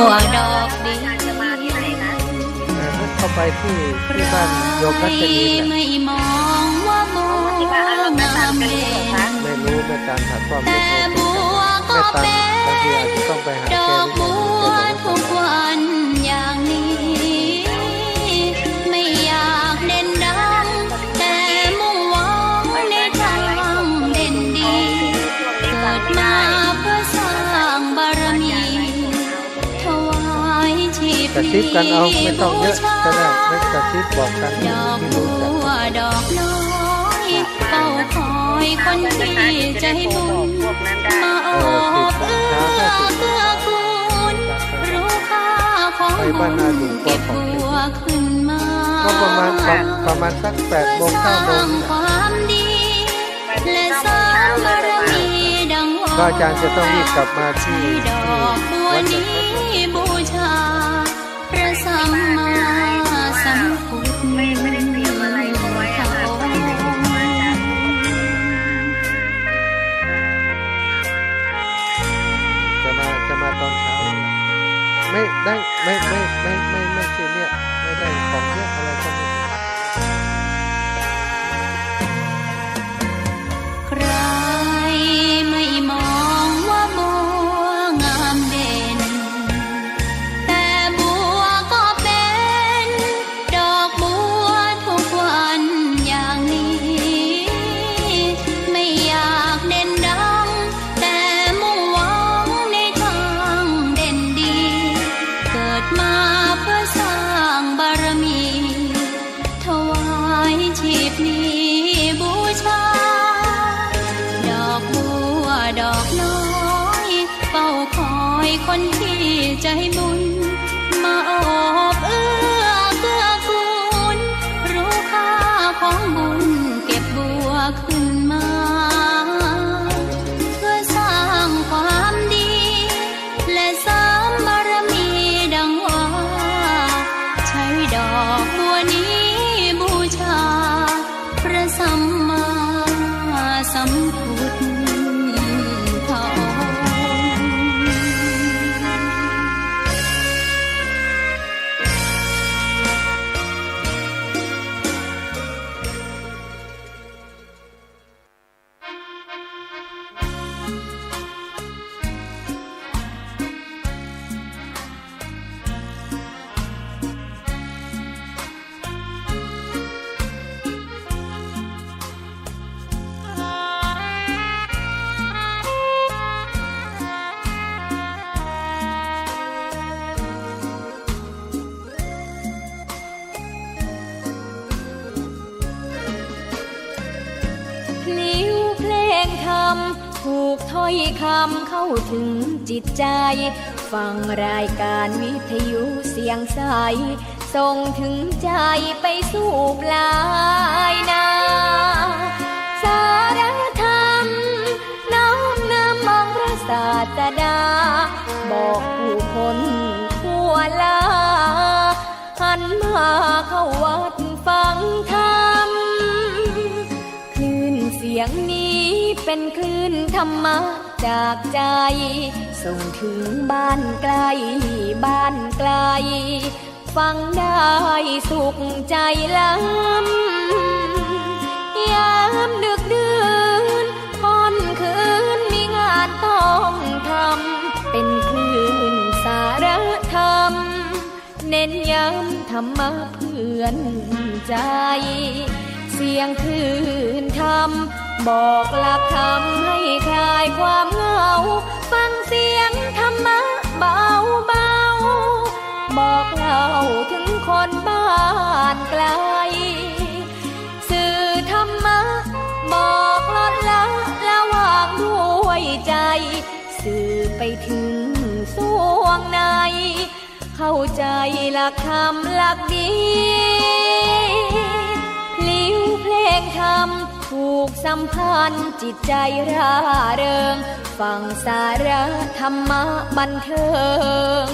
วดอกเดียว เข้าไปที่ ที่บ้านโยมรัชนีน่ะ ไม่รู้แม่ตาลหาความรู้ แม่ตาลบางทีอาจจะต้องไปหาแกนิดหนึ่ง ทุกวันอย่างนี้ ไม่อยากเด่นดัง แต่มุ่งหวังในทางเด่นดี เกิดมาเพื่อสร้างบารมี ถวายชีพ กระซิบกันเอา ไม่ต้องเยอะก็ได้ ไม่กระซิบบอกกัน ดอกบัวดอกน้อย เฝ้าคอยคนที่ใจบุญ มาโอบเอื้อเกื้อกูล รู้ค่าของบุญ เก็บบัวขึ้นมา ก็ประมาณ ประมาณสักแปดโมง เก้าโมง สร้างความดี และสร้างบารมีดังว่า พระอาจารย์จะต้องรีบกลับมาที่ ใช้ดอกบัวนี้บูชา พระสัมมาสัมพุทธเจ้า จะมา จะมาตอนเช้า ไม่ได้ ไม่ ไม่ ไม่ ไม่ ไม่ซีเรียส ไม่ได้ของเยอะอะไรก็ไม่เป็นไร ใครไม่มองว่าบัวงามเด่น แต่บัวก็เป็นดอกบัวทุกวันอย่างนี้ ไม่อยากเด่นดัง แต่มุ่งหวังในทางเด่นดี เกิดมาเพื่อสร้างบารมี ถวายชีพนี้บูชา ดอกบัวดอกน้อย เฝ้าคอยคนที่ใจบุญ มาโอบเอื้อเกื้อกูล รู้ค่าของบุญ เก็บบัวขึ้นมา เพื่อสร้างความดี และเสริมบารมีดังว่า ใช้ดอกบัวนี้บูชา พระสัมมาสัมพุทธองค์ พลิ้วเพลงธรรม ถูกถ้อยคำเข้าถึงจิตใจ ฟังรายการวิทยุเสียงใส ส่งถึงใจไปสู่ปลายนา สาระธรรม น้อมนำองค์พระศาสดา บอกผู้คนทั่วลา หันมาเข้าวัดฟังธรรม คลื่นเสียงนี้เป็นคลื่นธรรมะจากใจ ส่งถึงบ้านใกล้บ้านไกล ฟังได้สุขใจล้ำ ยามดึกดื่นค่ำคืนมีงานต้องทำ เป็นคลื่นสาระธรรม เน้นย้ำธรรมะเพื่อ เตือนใจ เสียงคลื่นธรรม บอกหลักธรรมให้คลายความเหงา ฟังเสียงธรรมะเบาๆ บอกเล่าถึงคนบ้านไกล สื่อธรรมะ บอกลดละละวางด้วยใจ สื่อไปถึงส่วงใน เข้าใจหลักธรรมหลักดี พลิ้วเพลงธรรมผูกสัมพันธ์ จิตใจร่าเริง ฟังสาระธรรมะบันเทิง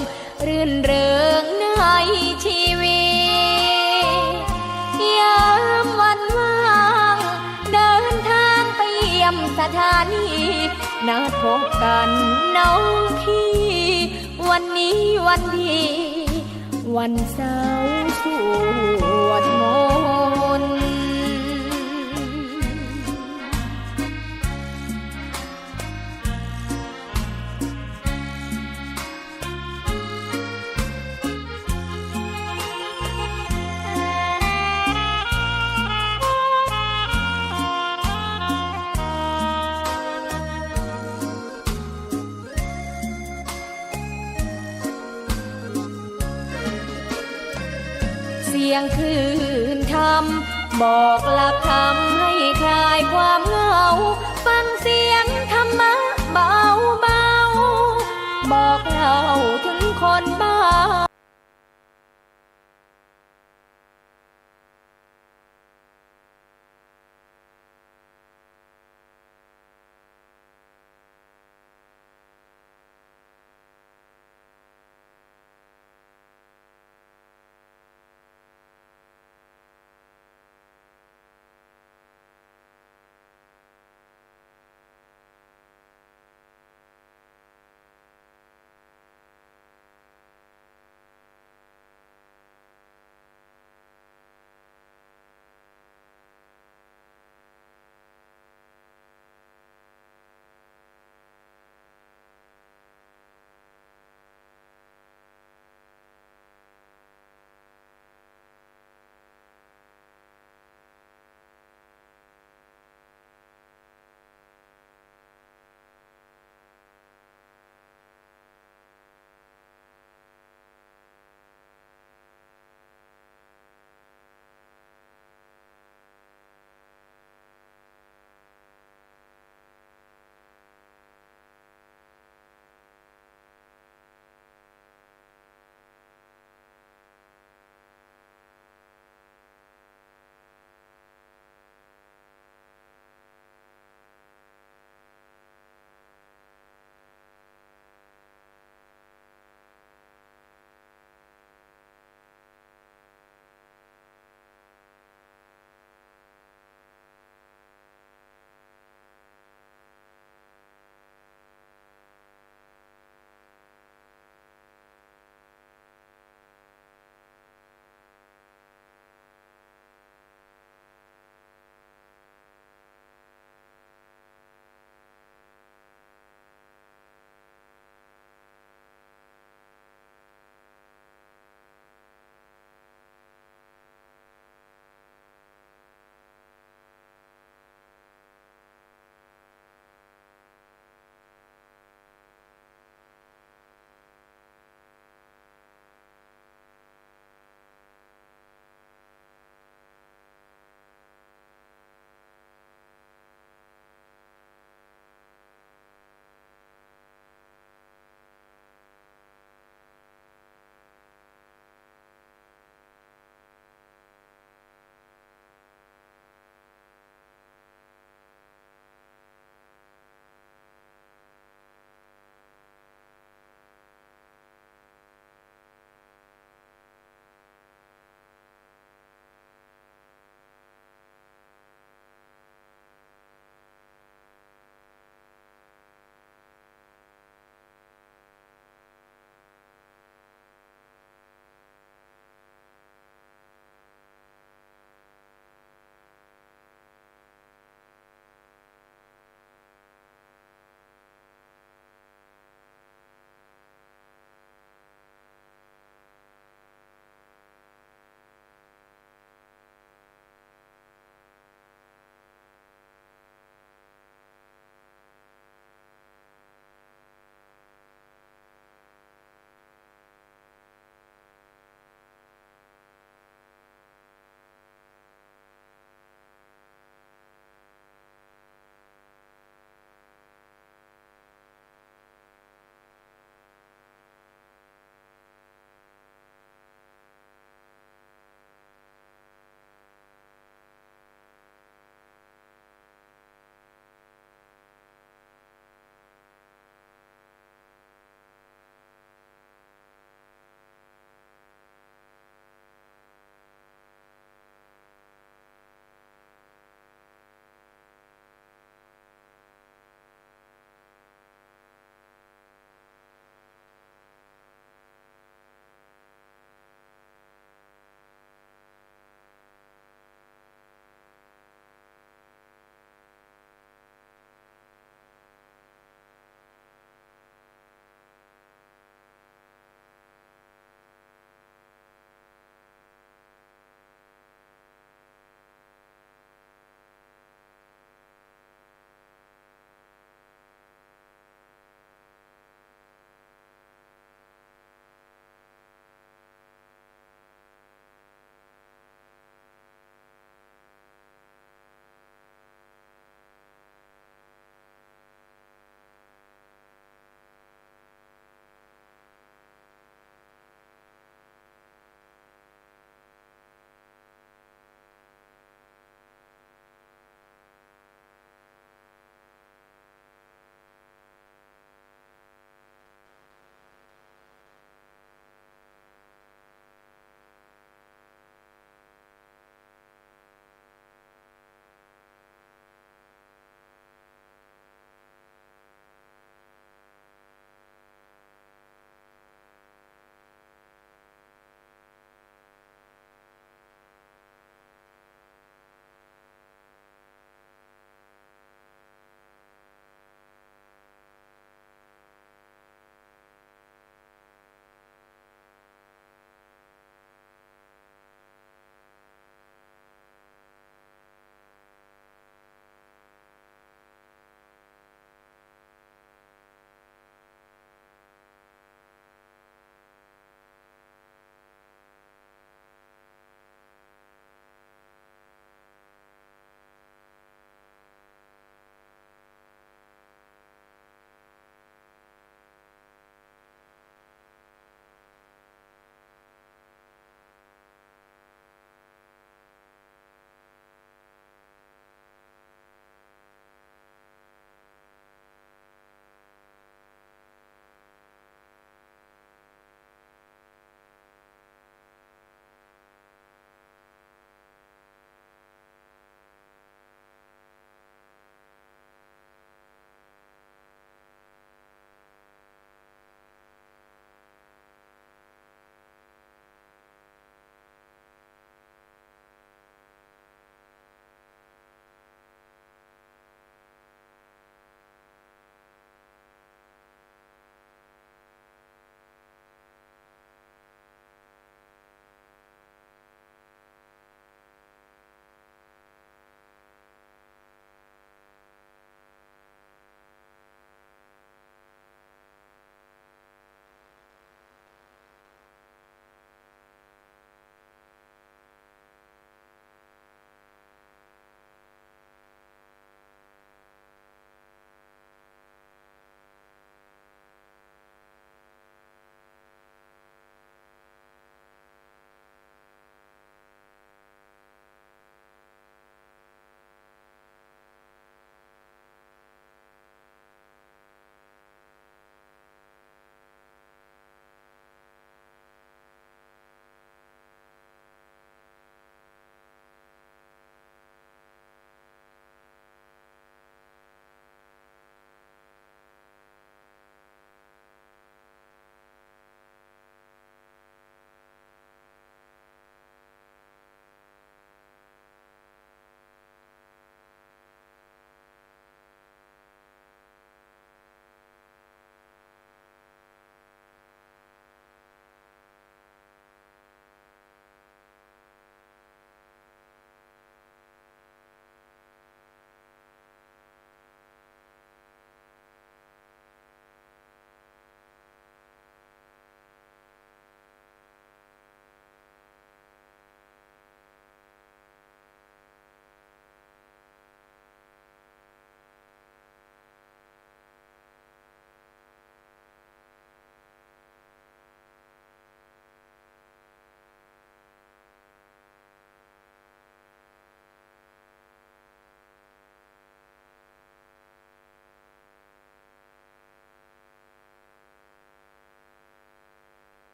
รื่นเริงในชีวิต ยามวันว่าง เดินทางไปเยี่ยมสถานี นัดพบกันน้องพี่ วันนี้วันดี วันเสาร์สวดมนต์ เสียงคลื่นธรรม บอกหลักธรรมให้คลายความเหงา ฟังเสียงธรรมะเบาๆ บอกเล่าถึงคนบ้าน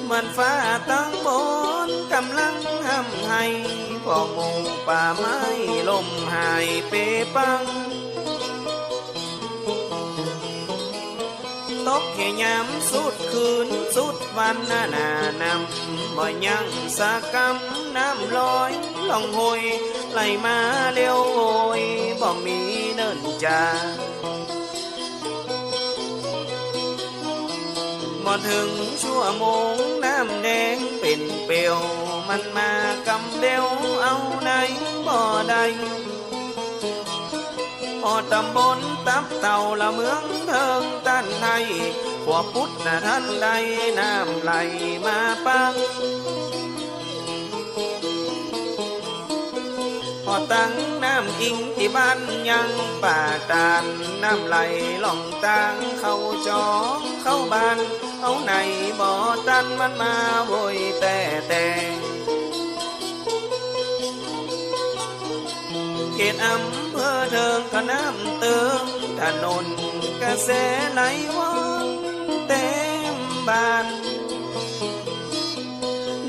เหมือนฟ้าตังบนก่ำลังฮ่ำไห้ ผ่อหมู่ป่าไม้ล่มหายเปปัง ตกแค่ยามสุดคืนสุดวันนานา น้ำบ่ยังสักกำ น้ำลอยล่องห้วย ไหลมาเร็วโวย บ่มีเนิ่นจา บ่เถิงชั่วโมง น้ำแดงเป๋นเปลว มันมากำเดียว เอาไหนบ่ได้ ผ่อตำบลตับเต่าละเมืองเถิงตันไทย ขัวปุดนาทันได้ น้ำไหลมาปัง ผ่อตังน้ำอิงตี้บ้านยังป่าตาด น้ำไหลล่องตางเข้าจอเข้าบ้าน เอาไหนบ่ตัน มันมาโวยแต๊ๆ เขตอำเภอเถิงก็น้ำเติม ถนนกระแสไหลว่องเต็มบ้าน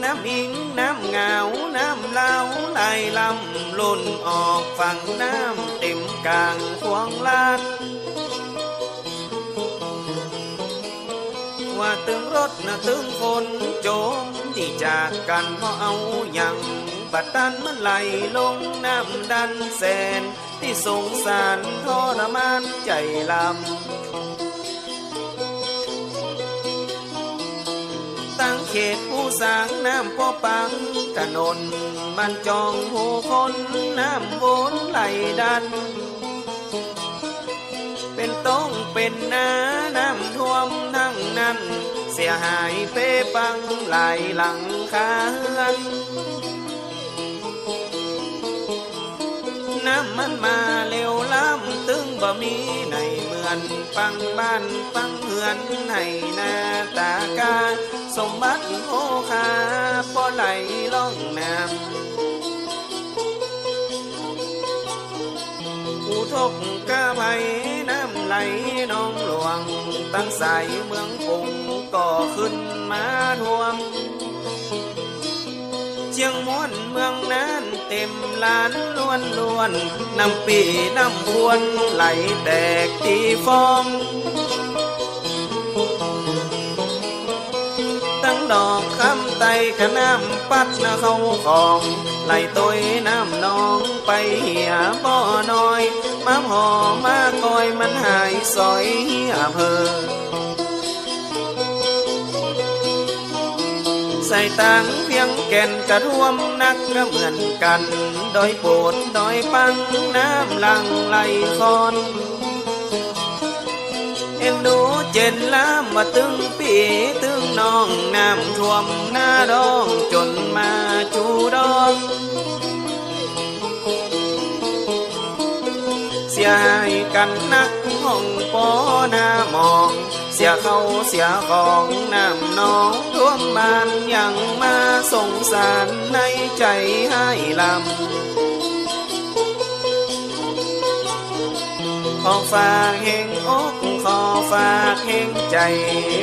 น้ำอิงน้ำงาวน้ำลาวไหลลำ ลุ่นออกฝั่งน้ำเต็มกลางขวางลาด ว่าตึงรถนะตึงคนโจมตี้จากกั๋นบ่เอาหยัง บ่ตันมันไหลลงน้ำดันแสน ตี้สงสารทรมานใจ๋ลำ ตังเขตผู้สร้างน้ำป้อปัง ถนนบ้านจองผู้คน น้ำวนไหลดัน เป๋นต้งเป๋นนา น้ำท่วมตังนั้น เสียหายเปปังหลายหลังคาเฮือน น้ำมันมาเร็วล้ำ ตึงบ่มีไหนเหมือน ปังบ้านปังเฮือนให้หน้าตากา สมบัติโภคาป้อไหลล่องน้ำ อุทกภัยน้ำไหลหนองหลวง ตังสายเมืองปุงก็ขึ้นมาท่วม เจียงม่วนเมืองน่านเต็มล้านล้วนๆ น้ำปี้น้ำควรไหลแตกตี้ฟ้อง ตังดอกคำไตก็น้ำปัดนาเข้าของ ไหลตวยน้ำนองไปเหียบ่อน้อย มาผ่อมาก้อยมันหายสอยเหียเผลอ สายตางเวียงแก่นก็ท่วมหนักก็เหมือนกั๋น ดอยโปดดอยปังน้ำหลั่งไหลคลอน เอ็นดูเจ๋นล้ำว่าตึงปี้ตึงน้อง น้ำท่วมนาดองจ๋นมาจูดอน เสียหายกั๋นนักห้องปอนาหมอง เสียเข้าเสียของน้ำนองท่วมบ้าน ยังมาสงสารในใจ๋ห้ายลำ ขอฝากแฮงอก ขอฝากแฮงใจ๋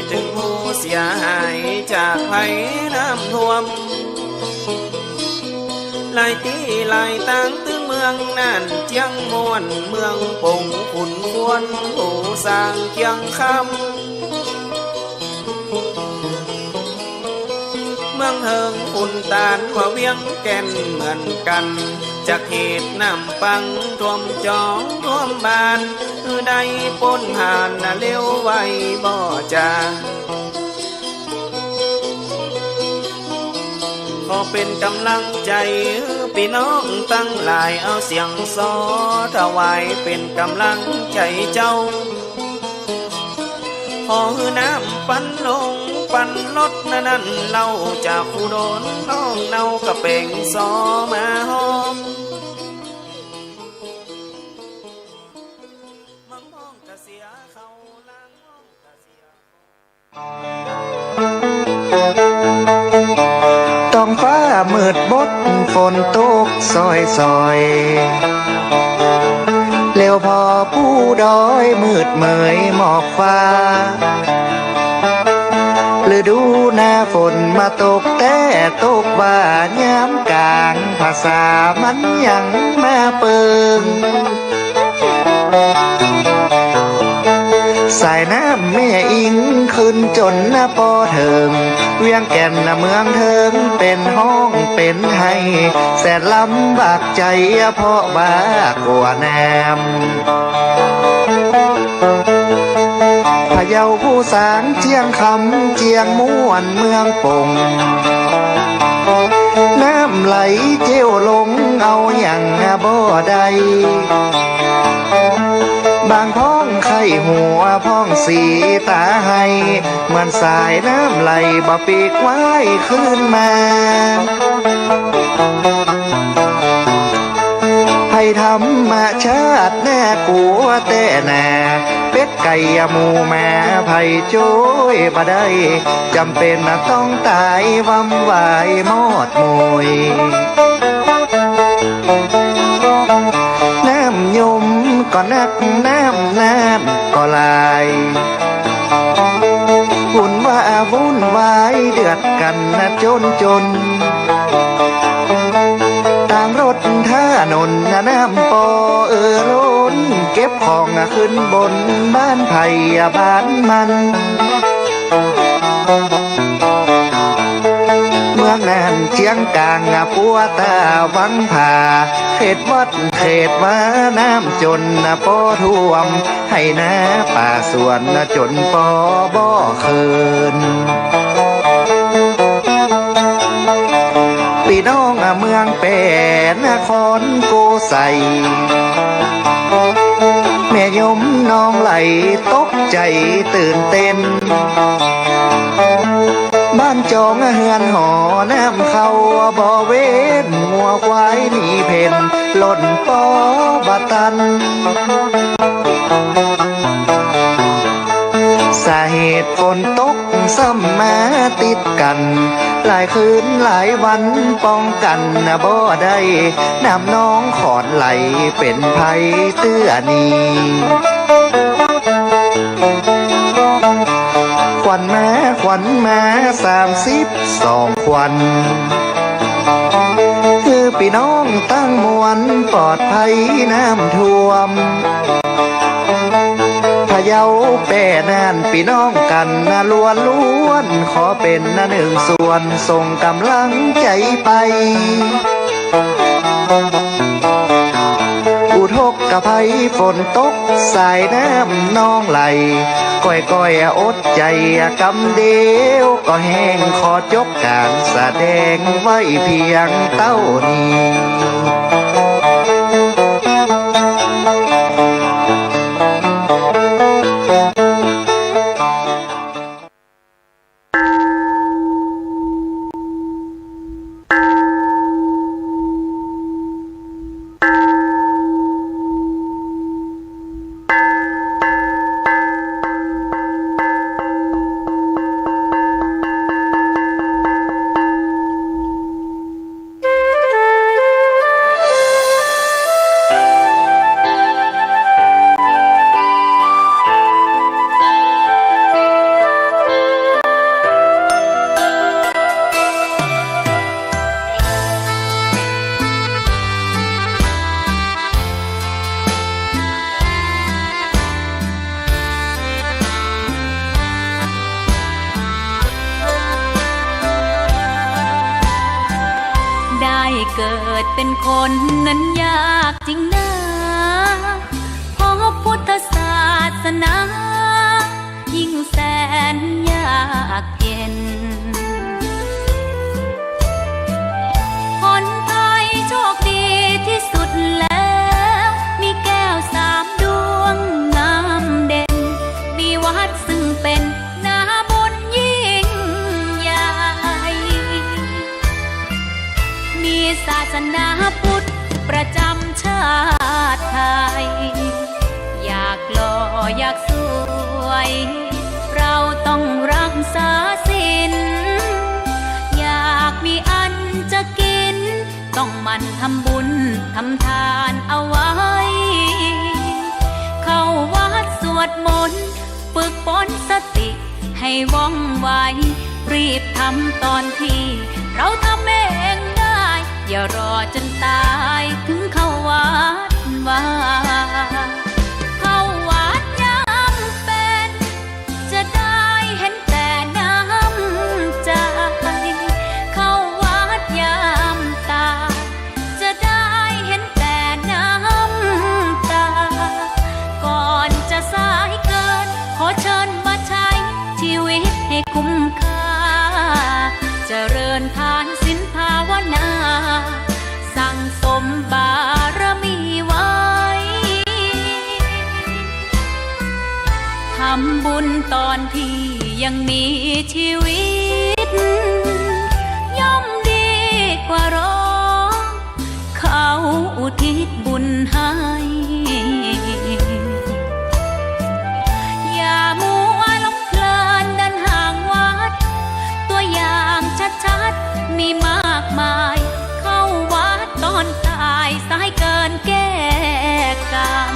เถิงผู้เสียหายจากภัยน้ำท่วม หลายตี้หลายตางตึงเมืองน่าน เจียงม่วน เมืองปง ขุนควน ปูซาง เจียงคำ เมืองเถิง ขุนตาน ว่าเวียงแก่นเหมือนกั๋น จากเหตุน้ำปังท่วมจองท่วมบ้าน หื้อได้ป๊นผ่านนาเร็วไวบ่จา ขอเป๋นก๋ำลังใจ๋หื้อปี้น้องตังหลาย เอาเสียงซอถวายเป๋นก๋ำลังใจ๋เจ้า ขอหื้อน้ำปันลงปันลดนานั้น เล่าจากผู้โดนน้องเนา กะเป๋งซอมาฮอม มังมองกะเสียเข้า ลางมองกะเสีย ท้องฟ้ามืดบด ฝนตกซอยๆ แล้วผ่อปู๋ดอยมืดเมยหมอกฟ้า ฤ ฤดูหน้าฝนมาตกแต๊ ตกว่ายามก๋างพรรษามันยังมาเปิง สายน้ำแม่อิงขึ้นจ๋นปอเถิง เวียงแก่นเมืองเถิงเป๋นฮ้องเป๋นไห้ แสนลำบากใจ๋เพราะว่ากั๋วน้ำ พะเยา ภูซาง เจียงคำ เจียงม่วน เมืองป๋ง น้ำไหลเจ้วลงเอาหยังบ่ได้ บางพ่องไข้หัวพ่องสีต๋าไห้ เหมือนสายน้ำไหลบ่ปีกว่ายคืนมา ภัยธรรมชาติน่ากลัวแต๊นา เป็ดไก่หมูหมาไผจ้วยบ่ได้ จ๋ำเป๋นต้องตายวำวายมอดมวย น้ำยมก็นัก น้ำน่านก็หลาย วุ่นว่าวุ่นวายเดือดกั๋นจ๋นจ๋น ตางรถถนนน้ำปอเอ่อล้น เก็บของขึ้นบนบ้านไผบ้านมัน เมืองน่านเจียงก๋างปัวตาวังผา เขตวัดเขตวาน้ำจ๋นปอท่วม ไฮ่นาป่าสวนจ๋นปอบ่เขิน ปี้น้องเมืองแป้ นครโกสัย แม่ยมหนองไหลตกใจ๋ตื่นเต้น บ้านจองเฮือนหอน้ำเข้าบ่เว้น งัวควายหนีเพ่นล่นปอบ่ตัน สาเหตุฝนตกซ้ำมาติดกั๋น หลายคืนหลายวันป้องกั๋นบ่ได้ น้ำหนองขอนไหลเป๋นภัยเตื้อนี้ ขวัญมา ขวัญมา สามสิบสองขวัญ หื้อปี้น้องตังมวลปลอดภัยน้ำท่วม พะเยาแป้ น่านปี้น้องกั๋นล้วนล้วน ขอเป๋นนึ่งส่วนส่งก๋ำลังใจ๋ไป อุทกภัยฝนตกสายน้ำหนองไหล ก้อยๆ อดใจ๋ก๋ำเดียวก็แห้ง ขอจบก๋านแสดงไว้เปียงเต้านี้ ได้เกิดเป็นคนนั้นยากจริงนา เพราะพุทธศาสนา ยิ่งแสนยากเย็น ผลภัยโชคดีที่สุดแล้ว มีแก้วสามดวงงามเด่น มีวัดซึ่งเป็นนาบุญยิ่งใหญ่ มีศาสนาพุทธประจำชาติไทย อยากหล่ออยากสวย เราต้องรักษาศีล อยากมีอันจะกิน ต้องหมั่นทำบุญทำทานเอาไว้ เข้าวัดสวดมนต์ ฝึกฝนสติให้ว่องไว รีบทำต๋อนที่เราทำเองได้ อย่ารอจ๋นต๋ายถึงเข้าวัดวา เข้าวัดยามเป๋น จะได้หันแต่น้ำใจ๋ เข้าวัดยามต๋าย จะได้หันแต่น้ำต๋า ก่อนจะสายเกิน ขอเชิญมาใจ๊ชีวิตให้คุ้มค่า เจริญทานศีลภาวนา สั่งสมบารมีไว้ ทำบุญต๋อนที่ยังมีชีวิต ย่อมดีกว่ารอ เขาอุทิศบุญให้ อย่ามัวหลงเพลินเดินห่างวัด ตัวอย่างชัดๆ มีมากมาย เข้าวัดต๋อนต๋าย สายเกินแก้กรรม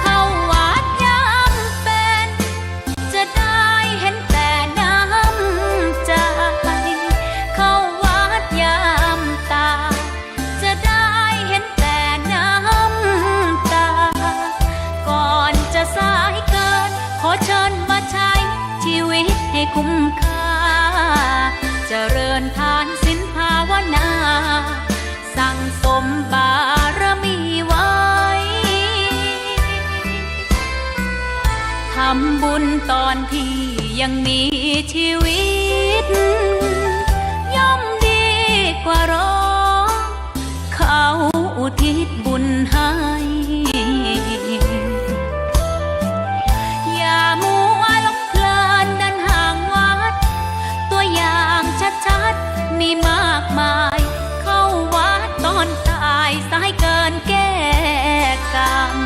เข้าวัดยามเป๋น จะได้หันแต่น้ำใจ๋ เข้าวัดยามต๋าย จะได้หันแต่น้ำต๋า ก่อนจะสายเกิน ขอเชิญมาใจ๊ชีวิตให้คุ้มค่า เจริญทานศีลภาวนา สั่งสมบารมีไว้ ทำบุญต๋อนที่ยังมีชีวิต ย่อมดีกว่ารอ เขาอุทิศบุญให้ อย่ามัวหลงเพลินเดินห่างวัด ตัวอย่างชัดๆ มีมากมาย เข้าวัดต๋อนต๋าย สายเกินแก้กรรม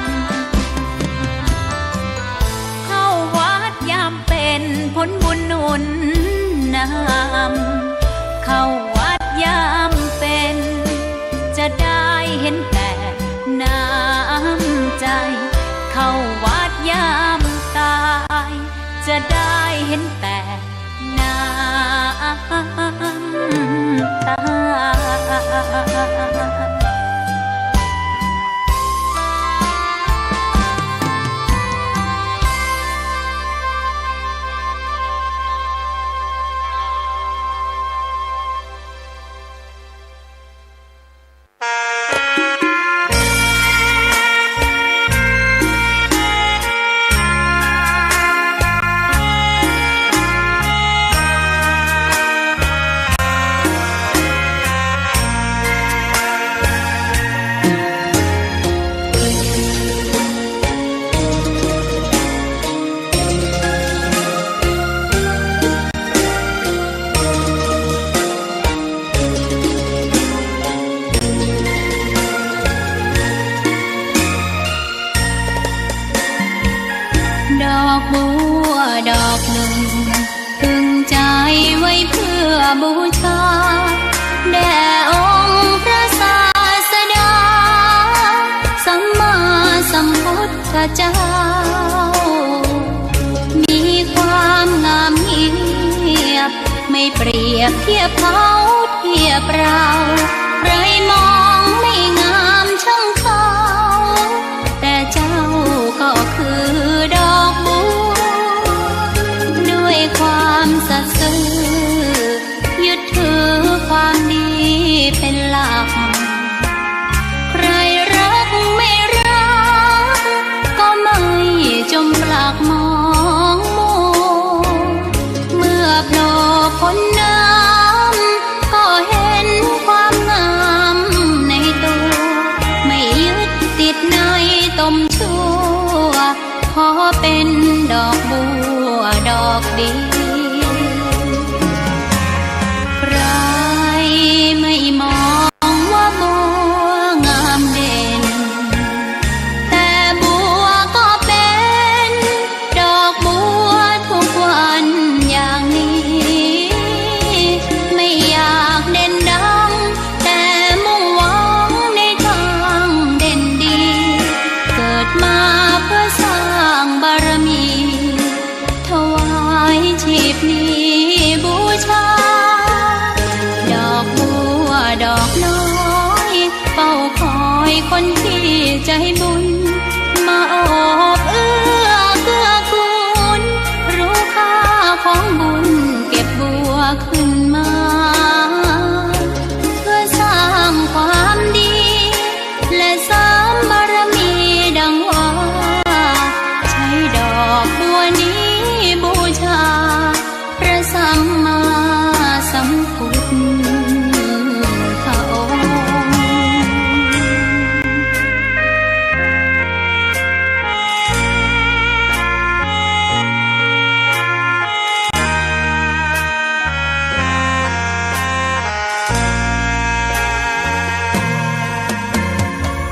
เข้าวัดยามเป๋น ผลบุญหนุนนำ เข้าวัดยามเป๋น จะได้หันแต่น้ำใจ๋ เข้าวัดยามต๋าย จะได้หันแต่น้ำต๋า ดอกบัวดอกนึ่ง ตึงใจ๋ไว้เปื้อบูชา แด่องค์พระศาสดา สัมมาสัมพุทธเจ้า มีความงามเงียบ ไม่เปรียบเทียบเขาเทียบเรา ใครมองไม่งามช่างเขา แต่เจ้าก็คือดอกบัว ด้วยความสัตย์ซื่อ ยึดถือความดีเป็นหลัก ใครรักไม่รัก ก็ไม่จมปลักมองมัว เมื่อโผล่พ้นน้ำ ก็เห็นความงามในตัว ไม่ยึดติดในตมชั่ว ขอเป็นดอกบัวดอกเดียว คนที่ใจ๋บุญ มาโอบเอื้อเกื้อกูล ฮู้ค่าของบุญ เก็บบัวขึ้นมา เพื่อสร้างความดี และเสริมบารมีดังว่า ใจ๊ดอกบัวนี้บูชา พระสัมมาสัมพุทธองค์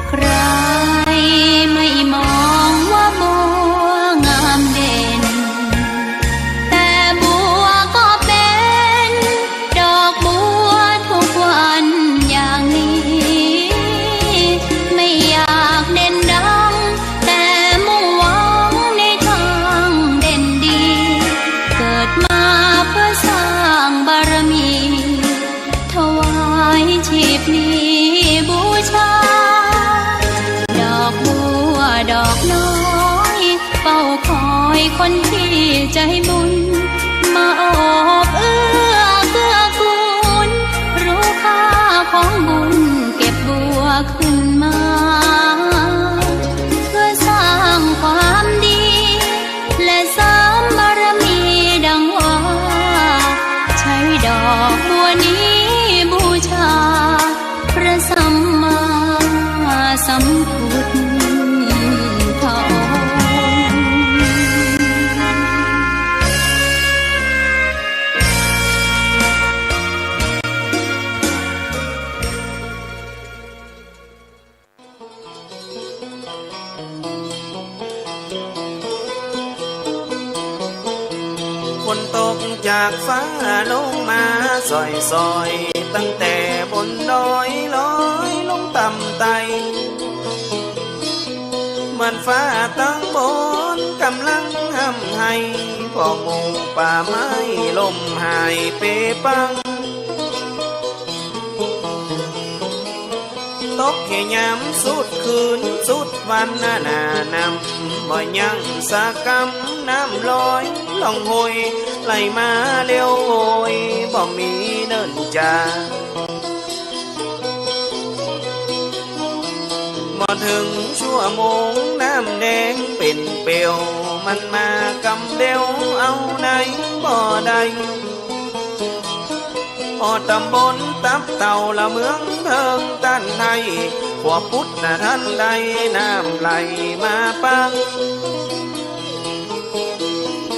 ใครไม่มองว่าบัวงามเด่น แต่บัวก็เป็นดอกบัวทุกวันอย่างนี้ ไม่อยากเด่นดัง แต่มุ่งหวังในทางเด่นดี เกิดมาเพื่อสร้างบารมี ถวายชีพนี้บูชา ดอกบัวดอกน้อย เฝ้าคอยคนที่ใจ๋บุญ มาโอบเอื้อเกื้อกูล ฮู้ค่าของบุญ เก็บบัวขึ้นมา เพื่อสร้างความดี และเสริมบารมีดังว่า ใจ๊ดอกบัวนี้บูชา พระสัมมาสัมพุทธองค์ ฝนตกจากฟ้าลงมาส่อยๆ ตั้งแต่บนดอยลอยลงต่ำไต่ เหมือนฟ้าตังบนก่ำลังฮ่ำไห้ เพราะหมู่ป่าไม้ล่มหายเปปัง ตกแค่ยามสุดคืนสุดวันนานา น้ำบ่ยังสักกำ น้ำลอยล่องห้วย ไหลมาเร็วโหย บ่มีเนิ่นจา บ่เถิงชั่วโมง น้ำแดงเป๋นเปลว มันมากำเดียว เอาไหนบ่ได้ ฮอดตำบลตับเต่า ละเมืองเทิงต้านไท ขัวปุ๊ดนาทันใด น้ำไหลมาปัง